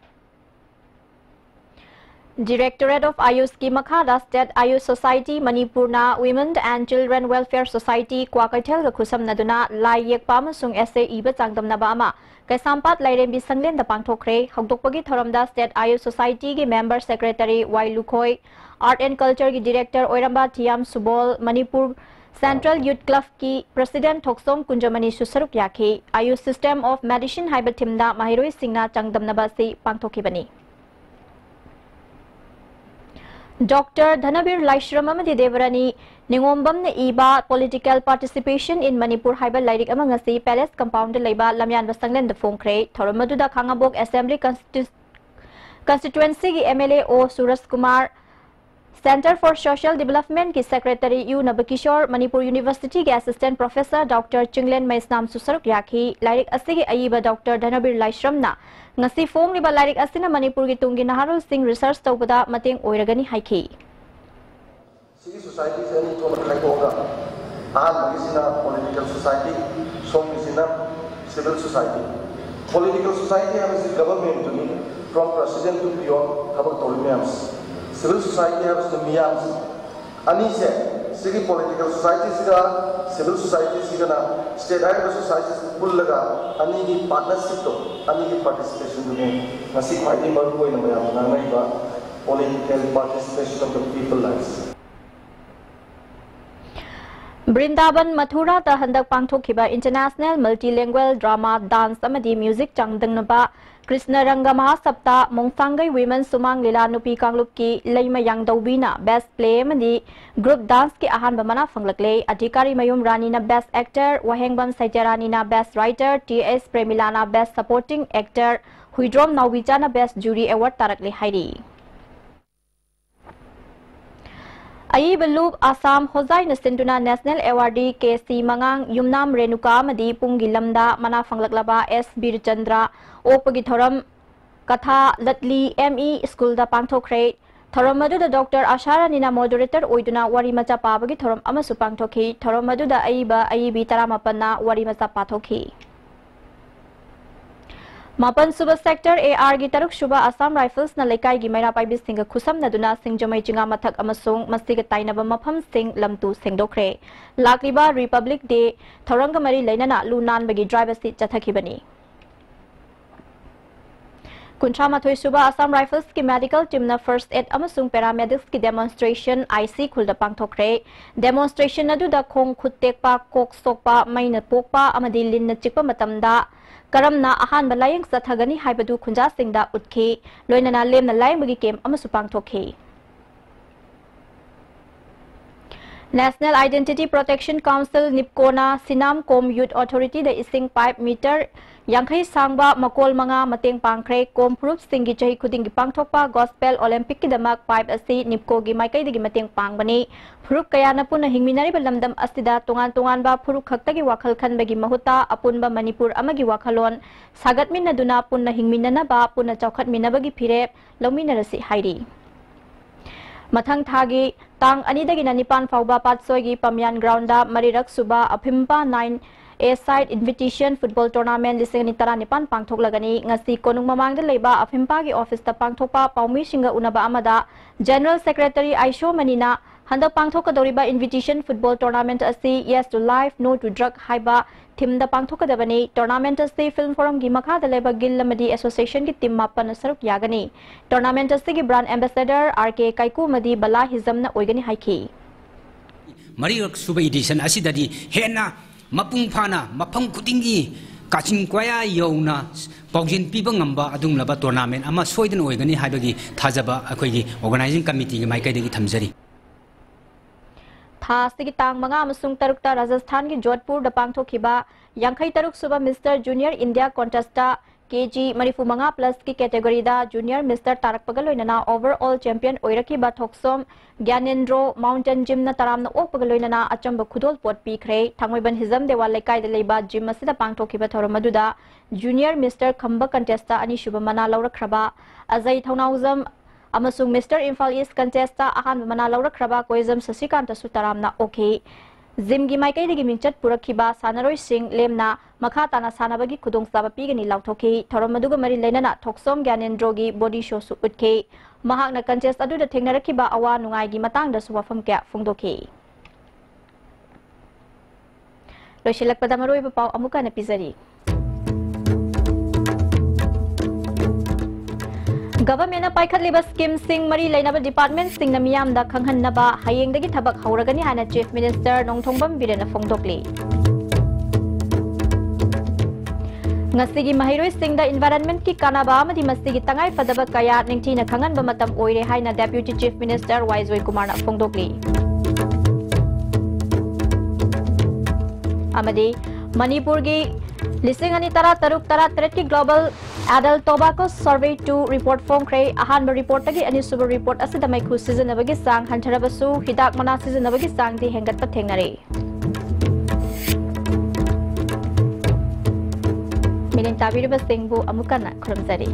Directorate of Ayush ꯀꯤ ꯃꯈꯥꯗ State Ayush Society ꯃꯅꯤꯄꯨꯔꯅ Women and Children Welfare Society ꯀ꯭ꯋꯥꯀꯩꯊꯦꯜꯒ ꯈꯨꯠꯁꯝꯅꯗꯨꯅ ꯂꯥꯏ ꯌꯦꯛꯄ ꯑꯃꯁꯨꯡ essay ꯏꯕ ꯆꯥꯡꯗꯝꯅꯕ ꯑꯃ ꯀꯩꯁꯥꯝꯄꯥꯠ ꯂꯥꯏꯔꯦꯝꯕꯤ ꯁꯪꯂꯦꯟꯗ ꯄꯥꯡꯊꯣꯛꯈ꯭ꯔꯦ꯫ ꯍꯧꯗꯣꯛꯄꯒꯤ ꯊꯧꯔꯝꯗ State Ayush Society ꯒꯤ member secretary Y Lukhoi, Art and Culture ꯒꯤ director ꯑꯣꯏꯔꯝꯕ ꯊꯤꯌꯥꯝ ꯁꯨꯕꯣꯜ, ꯃꯅꯤꯄꯨꯔ Central Youth Club ꯀꯤ President ꯊꯣꯛꯆꯣꯝ ꯀꯨꯟꯖꯃꯅꯤꯁꯨ ꯁꯔꯨꯛ ꯌꯥꯈꯤ꯫ Ayush System of Medicine ꯍꯥꯏꯕ theme ꯗ ꯃꯍꯩꯔꯣꯏꯁꯤꯡꯅ ꯆꯥꯡꯗꯝꯅꯕ ꯑꯁꯤ ꯄꯥꯡꯊꯣꯛꯈꯤꯕꯅꯤ꯫ Doctor ꯙꯅꯕꯤꯔ ꯂꯥꯏꯁ꯭ꯔꯝ ꯑꯃꯗꯤ ꯗꯦꯕꯔꯥꯅꯤ ꯅꯤꯉꯣꯝꯕꯝꯅ ꯏꯕ Political Participation in Manipur ꯍꯥꯏꯕ ꯂꯥꯏꯔꯤꯛ ꯑꯃ ꯉꯁꯤ Palace Compound ꯗ ꯂꯩꯕ ꯂꯝꯌꯥꯟꯕ ꯁꯪꯂꯦꯟꯗ ꯐꯣꯡꯈ꯭ꯔꯦ꯫ ꯊꯧꯔꯝ ꯑꯗꯨꯗ ꯈꯥꯉꯕꯣꯛ Assembly Constitu-, Constituency ꯒꯤ M L A O Surja Kumar, Centre for Social Development ꯀꯤ Secretary Y Nabakishore, Manipur University ꯒꯤ Assistant Professor Doctor ꯆꯤꯡꯂꯦꯟ ꯃꯩꯁꯅꯥꯝꯁꯨ ꯁꯔꯨꯛ ꯌꯥꯈꯤ꯫ ꯂꯥꯏꯔꯤꯛ ꯑꯁꯤꯒꯤ ꯑꯏꯕ Doctor ꯙꯅꯕꯤꯔ ꯂꯥꯏꯁ꯭ꯔꯝꯅ ꯉꯁꯤ ꯐꯣꯡꯂꯤꯕ ꯂꯥꯏꯔꯤꯛ ꯑꯁꯤꯅ ꯃꯅꯤꯄꯨꯔꯒꯤ ꯇꯨꯡꯒꯤ ꯅꯍꯥꯔꯣꯜꯁꯤꯡ research ꯇꯧꯕꯗ ꯃꯇꯦꯡ ꯑꯣꯏꯔꯒꯅꯤ ꯍꯥꯏꯈꯤ꯫ ꯁꯤꯒꯤ society ꯁꯦ ꯑꯅꯤ ꯊꯣꯛꯅ ꯈꯥꯏꯗꯣꯛꯑꯒ, ꯑꯍꯥꯟꯕꯒꯤꯁꯤꯅ political society, ꯁꯣꯝꯒꯤꯁꯤꯅ civil society꯫ Political society ꯍꯥꯏꯕꯁꯤ government ꯇꯨꯅꯤ, From president to peon ꯊꯕꯛ ꯇꯧꯔꯤ ꯃꯌꯥꯝꯁꯦ, civil society ꯍꯥꯏꯕꯁꯤꯅ ꯃꯤꯌꯥꯝꯁꯦ, ꯑꯅꯤꯁꯦ, ꯁꯤꯒꯤ political society ꯁꯤꯒ civil society ꯁꯤꯒꯅ state ꯍꯥꯏꯔꯤꯕ society ꯁꯤ ꯄꯨꯜꯂꯒ ꯑꯅꯤꯒꯤ partnership ꯇꯣ, ꯑꯅꯤꯒꯤ participation ꯗꯨꯅꯦ ꯉꯁꯤ ꯈ꯭ꯋꯥꯏꯗꯒꯤ ꯃꯔꯨ ꯑꯣꯏꯅ ꯃꯌꯥꯝꯅ ꯉꯥꯡꯅꯔꯤꯕ political participation of the people ꯍꯥꯏꯕꯁꯦ꯫ ꯕ꯭ꯔꯤꯟꯗꯥꯕꯟ ꯃꯊꯨꯔꯥꯗ ꯍꯟꯗꯛ ꯄꯥꯡꯊꯣꯛꯈꯤꯕ International Multilingual Drama, Dance ꯑꯃꯗꯤ Music ꯆꯥꯡꯗꯝꯅꯕ ꯀ꯭ꯔꯤꯁꯅ ꯔꯪꯒ ꯃꯍꯥꯁꯞꯇꯥ ꯃꯣꯡꯁꯥꯡꯒꯩ Women ꯁꯨꯃꯥꯡ ꯂꯤꯂꯥ ꯅꯨꯄꯤ ꯀꯥꯡꯂꯨꯞꯀꯤ ꯂꯩꯃ ꯌꯥꯡꯗꯧꯕꯤꯅ Best Play ꯑꯃꯗꯤ Group Dance ꯀꯤ ꯑꯍꯥꯟꯕ ꯃꯅꯥ ꯐꯪꯂꯛꯂꯦ꯫ ꯑꯙꯤꯀꯥꯔꯤ ꯃꯌꯨꯝ ꯔꯥꯅꯤꯅ Best Actor, ꯋꯥꯍꯦꯡꯕꯝ ꯁꯩꯇ꯭ꯌꯔꯥꯅꯤꯅ Best Writer, ꯇꯤ ꯑꯦꯁ ꯄ꯭ꯔꯦꯃꯤꯂꯥꯅ Best Supporting Actor, ꯍꯨꯏꯗ꯭ꯔꯣꯝ ꯅꯥꯎꯕꯤꯆꯥꯅ Best Jury Award ꯇꯥꯔꯛꯂꯦ ꯍꯥꯏꯔꯤ꯫ ꯑꯏꯕ ꯂꯨꯞ ꯑꯁꯥꯝ ꯍꯣꯖꯥꯏꯅ ꯁꯤꯟꯗꯨꯅ National Awardee ꯀꯦ ꯁꯤ ꯃꯉꯥꯡ, ꯌꯨꯝꯅꯥꯝ ꯔꯦꯅꯨꯀꯥ ꯑꯃꯗꯤ ꯄꯨꯡꯒꯤ ꯂꯝꯗ ꯃꯅꯥ ꯐꯪꯂꯛꯂꯕ ꯑꯦꯁ ꯕꯤꯔꯆꯟꯗ꯭ꯔ ꯑꯣꯛꯄꯒꯤ ꯊꯧꯔꯝ, ꯀꯊꯥ ꯂꯠꯂꯤ ꯑꯦꯝ ꯏ ꯁ꯭ꯀꯨꯜꯗ ꯄꯥꯡꯊꯣꯛꯈ꯭ꯔꯦ꯫ ꯊꯧꯔꯝ ꯑꯗꯨꯗ ꯗꯣꯛꯇꯔ ꯑꯥꯁꯥ ꯔꯥꯅꯤꯅ moderator ꯑꯣꯏꯗꯨꯅ ꯋꯥꯔꯤ ꯃꯆꯥ ꯄꯥꯕꯒꯤ ꯊꯧꯔꯝ ꯑꯃꯁꯨ ꯄꯥꯡꯊꯣꯛꯈꯤ꯫ ꯊꯧꯔꯝ ꯑꯗꯨꯗ ꯑꯏꯕ ꯑꯏꯕꯤ ꯇꯔꯥꯃꯥꯄꯟꯅ ꯋꯥꯔꯤ ꯃꯆꯥ ꯄꯥꯊꯣꯛꯈꯤ꯫ ꯃꯥꯄꯟ ꯁꯨꯕ Sector ꯑꯦ ꯑꯥꯔꯒꯤ ꯇꯔꯨꯛ ꯁꯨꯕ Assam Riflesꯅ ꯂꯩꯀꯥꯏꯒꯤ ꯃꯩꯔꯥ ꯄꯥꯏꯕꯤꯁꯤꯡꯒ ꯈꯨꯠꯁꯝꯅꯗꯨꯅ ꯁꯤꯡꯖꯃꯩ ꯆꯤꯉꯥ ꯃꯊꯛ ꯑꯃꯁꯨꯡ ꯃꯁꯤꯒ ꯇꯥꯏꯅꯕ ꯃꯐꯝꯁꯤꯡ ꯂꯝꯇꯨ ꯁꯦꯡꯗꯣꯛꯈ꯭ꯔꯦ꯫ ꯂꯥꯛꯂꯤꯕ Republic Day ꯊꯧꯔꯝꯒ ꯃꯔꯤ ꯂꯩꯅꯅ ꯂꯨ ꯅꯥꯟꯕꯒꯤ drive ꯑꯁꯤ ꯆꯠꯊꯈꯤꯕꯅꯤ꯫ ꯀꯨꯟꯊ꯭ꯔꯥ ꯃꯥꯊꯣꯏ ꯁꯨꯕ Assam Riflesꯀꯤ medical teamꯅ first aid ꯑꯃꯁꯨꯡ paramedicsꯀꯤ demonstration ꯑꯥꯏ ꯁꯤ ꯈꯨꯜꯗ ꯄꯥꯡꯊꯣꯛꯈ꯭ꯔꯦ꯫ Demonstration ꯑꯗꯨꯗ ꯈꯣꯡ ꯈꯨꯠ ꯇꯦꯛꯄ, ꯀꯣꯛ ꯁꯣꯛꯄ, ꯃꯩꯅ ꯄꯣꯛꯄ ꯑꯃꯗꯤ ꯂꯤꯟꯅ ꯆꯤꯛꯄ ꯃꯇꯝꯗ ꯀꯔꯝꯅ ꯑꯍꯥꯟꯕ ꯂꯥꯌꯦꯡ ꯆꯠꯊꯒꯅꯤ ꯍꯥꯏꯕꯗꯨ ꯈꯨꯟꯖꯥꯁꯤꯡꯗ ꯎꯠꯈꯤ꯫ ꯂꯣꯏꯅꯅ ꯂꯦꯝꯅ ꯂꯥꯌꯦꯡꯕꯒꯤ camp ꯑꯃꯁꯨ ꯄꯥꯡꯊꯣꯛꯈꯤ꯫ National Identity Protection Council, NIPCOꯅ ꯁꯤꯅꯥꯝ ꯀꯣꯝ Youth Authorityꯗ ꯏꯁꯤꯡ pipe meter ꯌꯥꯡꯈꯩ ꯁꯥꯡꯕ ꯃꯀꯣꯜ ꯃꯉꯥ ꯃꯇꯦꯡ ꯄꯥꯡꯈ꯭ꯔꯦ꯫ ꯀꯣꯝ ꯐꯨꯔꯨꯞꯁꯤꯡꯒꯤ ꯆꯍꯤ ꯈꯨꯗꯤꯡꯒꯤ ꯄꯥꯡꯊꯣꯛꯄ Gospel Olympicꯀꯤꯗꯃꯛ pipe ꯑꯁꯤ NIPCOꯒꯤ ꯃꯥꯏꯀꯩꯗꯒꯤ ꯃꯇꯦꯡ ꯄꯥꯡꯕꯅꯤ꯫ ꯐꯨꯔꯨꯞ ꯀꯌꯥꯅ ꯄꯨꯟꯅ ꯍꯤꯡꯃꯤꯟꯅꯔꯤꯕ ꯂꯝꯗꯝ ꯑꯁꯤꯗ ꯇꯣꯉꯥꯟ ꯇꯣꯉꯥꯟꯕ ꯐꯨꯔꯨꯞ ꯈꯛꯇꯒꯤ ꯋꯥꯈꯜ ꯈꯟꯕꯒꯤ ꯃꯍꯨꯠꯇ ꯑꯄꯨꯟꯕ ꯃꯅꯤꯄꯨꯔ ꯑꯃꯒꯤ ꯋꯥꯈꯜꯂꯣꯟ ꯁꯥꯒꯠꯃꯤꯟꯅꯗꯨꯅ ꯄꯨꯟꯅ ꯍꯤꯡꯃꯤꯟꯅꯅꯕ, ꯄꯨꯟꯅ ꯆꯥꯎꯈꯠꯃꯤꯟꯅꯕꯒꯤ ꯐꯤꯔꯦꯞ ꯂꯧꯃꯤꯟꯅꯔꯁꯤ ꯍꯥꯏꯔꯤ꯫ ꯃꯊꯪ ꯊꯥꯒꯤ ꯇꯥꯡ ꯑꯅꯤꯗꯒꯤꯅ ꯅꯤꯄꯥꯟ ꯐꯥꯎꯕ ꯄꯥꯠꯁꯣꯏꯒꯤ ꯄꯝꯌꯥꯟ groundꯗ ꯃꯔꯤꯔꯛ ꯁꯨꯕ ꯑꯐꯤꯝꯄꯥ nine A-side Invitation Football Tournament ꯂꯤꯁꯤꯡ ꯑꯅꯤ ꯇꯔꯥꯅꯤꯄꯥꯟ ꯄꯥꯡꯊꯣꯛꯂꯒꯅꯤ꯫ ꯉꯁꯤ ꯀꯣꯅꯨꯡ ꯃꯃꯥꯡꯗ ꯂꯩꯕ ꯑꯐꯤꯝꯄꯥꯒꯤ ꯑꯣꯐꯤꯁꯇ ꯄꯥꯡꯊꯣꯛꯄ ꯄꯥꯎꯃꯤꯁꯤꯡꯒ ꯎꯅꯕ ꯑꯃꯗ General Secretary ꯑꯥꯏꯁꯣ ꯃꯅꯤꯅ ꯍꯟꯗꯛ ꯄꯥꯡꯊꯣꯛꯀꯗꯧꯔꯤꯕ Invitation Football Tournament ꯑꯁꯤ Yes to Life, No to Drug ꯍꯥꯏꯕ ꯊꯤꯝꯗ ꯄꯥꯡꯊꯣꯛꯀꯗꯕꯅꯤ꯫ Tournament ꯑꯁꯤ Film Forumꯒꯤ ꯃꯈꯥꯗ ꯂꯩꯕ ꯒꯤꯜ ꯑꯃꯗꯤ ꯑꯦꯁꯣꯁꯤꯌꯦꯁꯟꯒꯤ ꯇꯤꯝ ꯃꯥꯄꯟꯅ ꯁꯔꯨꯛ ꯌꯥꯒꯅꯤ꯫ Tournament ꯑꯁꯤꯒꯤ brand ambassador R K ꯀꯥꯏꯀꯨ ꯑꯃꯗꯤ ꯕꯂꯥ ꯍꯤꯖꯝꯅ ꯑꯣꯏꯒꯅꯤ ꯍꯥꯏꯈꯤ꯫ ꯃꯔꯤꯔꯛ ꯁꯨꯕ edition ꯑꯁꯤꯗꯗꯤ ꯍꯦꯟꯅ ꯃꯄꯨꯡ ꯐꯥꯅ ꯃꯐꯝ ꯈꯨꯗꯤꯡꯒꯤ ꯀꯥꯆꯤꯟ ꯀꯣꯌꯥ ꯌꯧꯅ ꯄꯥꯎꯖꯦꯜ ꯄꯤꯕ ꯉꯝꯕ ꯑꯗꯨꯒꯨꯝꯂꯕ tournament ꯑꯃ ꯁꯣꯏꯗꯅ ꯑꯣꯏꯒꯅꯤ ꯍꯥꯏꯕꯒꯤ ꯊꯥꯖꯕ ꯑꯩꯈꯣꯏꯒꯤ organizing committeeꯒꯤ ꯃꯥꯏꯀꯩꯗꯒꯤ ꯊꯝꯖꯔꯤ꯫ ꯊꯥ ꯑꯁꯤꯒꯤ ꯇꯥꯡ ꯃꯉꯥ ꯑꯃꯁꯨꯡ ꯇꯔꯨꯛꯇ ꯔꯥꯖꯁꯊꯥꯟꯒꯤ ꯖꯣꯙꯄꯨꯔꯗ ꯄꯥꯡꯊꯣꯛꯈꯤꯕ ꯌꯥꯡꯈꯩ ꯇꯔꯨꯛ ꯁꯨꯕ Mister Junior India Contestꯇ KG ꯃꯔꯤꯐꯨ ꯃꯉꯥ plusꯀꯤ categoryꯗ Junior Mister ꯇꯥꯔꯛꯄꯒ ꯂꯣꯏꯅꯅ overall champion ꯑꯣꯏꯔꯛꯈꯤꯕ ꯊꯣꯛꯁꯣꯝ ꯒ꯭ꯌꯥꯅꯦꯟꯗ꯭ꯔꯣ Mountain Gymꯅ ꯇꯔꯥꯝꯅ ꯑꯣꯛꯄꯒ ꯂꯣꯏꯅꯅ ꯑꯆꯝꯕ ꯈꯨꯗꯣꯜꯄꯣꯠ ꯄꯤꯈ꯭ꯔꯦ꯫ ꯊꯥꯡꯃꯩꯕꯟ ꯍꯤꯖꯝ ꯗꯦꯋꯥꯜ ꯂꯩꯀꯥꯏꯗ ꯂꯩꯕ gym ꯑꯁꯤꯗ ꯄꯥꯡꯊꯣꯛꯈꯤꯕ ꯊꯧꯔꯝ ꯑꯗꯨꯗ Junior Mister ꯈꯝꯕ contestꯇ ꯑꯅꯤꯁꯨꯕ ꯃꯅꯥ ꯂꯧꯔꯛꯈ꯭ꯔꯕ ꯑꯖꯩ ꯊꯧꯅꯥꯎꯖꯝ ꯑꯃꯁꯨꯡ Mister Imphal East contestꯇ ꯑꯍꯥꯟꯕ ꯃꯅꯥ ꯂꯧꯔꯛꯈ꯭ꯔꯕ ꯀꯣꯏꯖꯝ ꯁꯁꯤꯀꯥꯟꯇꯁꯨ ꯇꯔꯥꯝꯅ ꯑꯣꯛꯈꯤ꯫ Gymꯒꯤ ꯃꯥꯏꯀꯩꯗꯒꯤ ꯃꯤꯡꯆꯠ ꯄꯨꯔꯛꯈꯤꯕ ꯁꯥꯟꯅꯔꯣꯏꯁꯤꯡ ꯂꯦꯝꯅ ꯃꯈꯥ ꯇꯥꯅ ꯁꯥꯟꯅꯕꯒꯤ ꯈꯨꯗꯣꯡꯆꯥꯕ ꯄꯤꯒꯅꯤ ꯂꯥꯎꯊꯣꯛꯈꯤ꯫ ꯊꯧꯔꯝ ꯑꯗꯨꯒ ꯃꯔꯤ ꯂꯩꯅꯅ ꯊꯣꯛꯁꯣꯝ ꯒ꯭ꯌꯥꯅꯦꯟꯗ꯭ꯔꯣꯒꯤ body showꯁꯨ ꯎꯠꯈꯤ꯫ ꯃꯍꯥꯛꯅ contest ꯑꯗꯨꯗ ꯊꯦꯡꯅꯔꯛꯈꯤꯕ ꯑꯋꯥ ꯅꯨꯡꯉꯥꯏꯒꯤ ꯃꯇꯥꯡꯗꯁꯨ ꯋꯥꯐꯝ ꯀꯌꯥ ꯐꯣꯡꯗꯣꯛꯈꯤ꯫ ꯂꯣꯏꯁꯤꯜꯂꯛꯄꯗ ꯃꯔꯨꯑꯣꯏꯕ ꯄꯥꯎ ꯑꯃꯨꯛꯀ ꯍꯟꯅ ꯄꯤꯖꯔꯤ꯫ Governmentꯅ ꯄꯥꯏꯈꯠꯂꯤꯕ schemeꯁꯤꯡ ꯃꯔꯤ ꯂꯩꯅꯕ departmentꯁꯤꯡꯅ ꯃꯤꯌꯥꯝꯗ ꯈꯪꯍꯟꯅꯕ ꯍꯌꯦꯡꯗꯒꯤ ꯊꯕꯛ ꯍꯧꯔꯒꯅꯤ ꯍꯥꯏꯅ Chief Minister ꯅꯣꯡꯊꯣꯝꯕꯝ ꯕꯤꯔꯦꯟꯅ ꯐꯣꯡꯗꯣꯛꯂꯤ꯫ ꯉꯁꯤꯒꯤ ꯃꯍꯩꯔꯣꯏꯁꯤꯡꯗ environmentꯀꯤ ꯀꯥꯟꯅꯕ ꯑꯃꯗꯤ ꯃꯁꯤꯒꯤ ꯇꯉꯥꯏꯐꯗꯕ ꯀꯌꯥ ꯅꯤꯡꯊꯤꯅ ꯈꯪꯍꯟꯕ ꯃꯇꯝ ꯑꯣꯏꯔꯦ ꯍꯥꯏꯅ Deputy Chief Minister ꯋꯥꯏ ꯖꯣꯏꯀꯨꯃꯥꯔꯅ ꯐꯣꯡꯗꯣꯛꯂꯤ꯫ ꯑꯃꯗꯤ ꯃꯅꯤꯄꯨꯔꯒꯤ ꯂꯤꯁꯤꯡ ꯑꯅꯤ ꯇꯔꯥ ꯇꯔꯨꯛ ꯇꯔꯥ ꯇꯔꯦꯠꯀꯤ Global Adult Tobacco Survey two report ꯐꯣꯡꯈ꯭ꯔꯦ꯫ ꯑꯍꯥꯟꯕ reportꯇꯒꯤ ꯑꯅꯤꯁꯨꯕ report ꯑꯁꯤꯗ ꯃꯩꯈꯨ ꯁꯤꯖꯤꯟꯅꯕꯒꯤ ꯆꯥꯡ ꯍꯟꯊꯔꯕꯁꯨ ꯍꯤꯗꯥꯛ ꯃꯅꯥ ꯁꯤꯖꯤꯟꯅꯕꯒꯤ ꯆꯥꯡꯗꯤ ꯍꯦꯟꯒꯠꯄ ꯊꯦꯡꯅꯔꯦ꯫ ꯃꯤꯠꯌꯦꯡ ꯇꯥꯕꯤꯔꯤꯕꯁꯤꯡꯕꯨ ꯑꯃꯨꯛ ꯍꯟꯅ ꯈꯨꯔꯨꯝꯖꯔꯤ꯫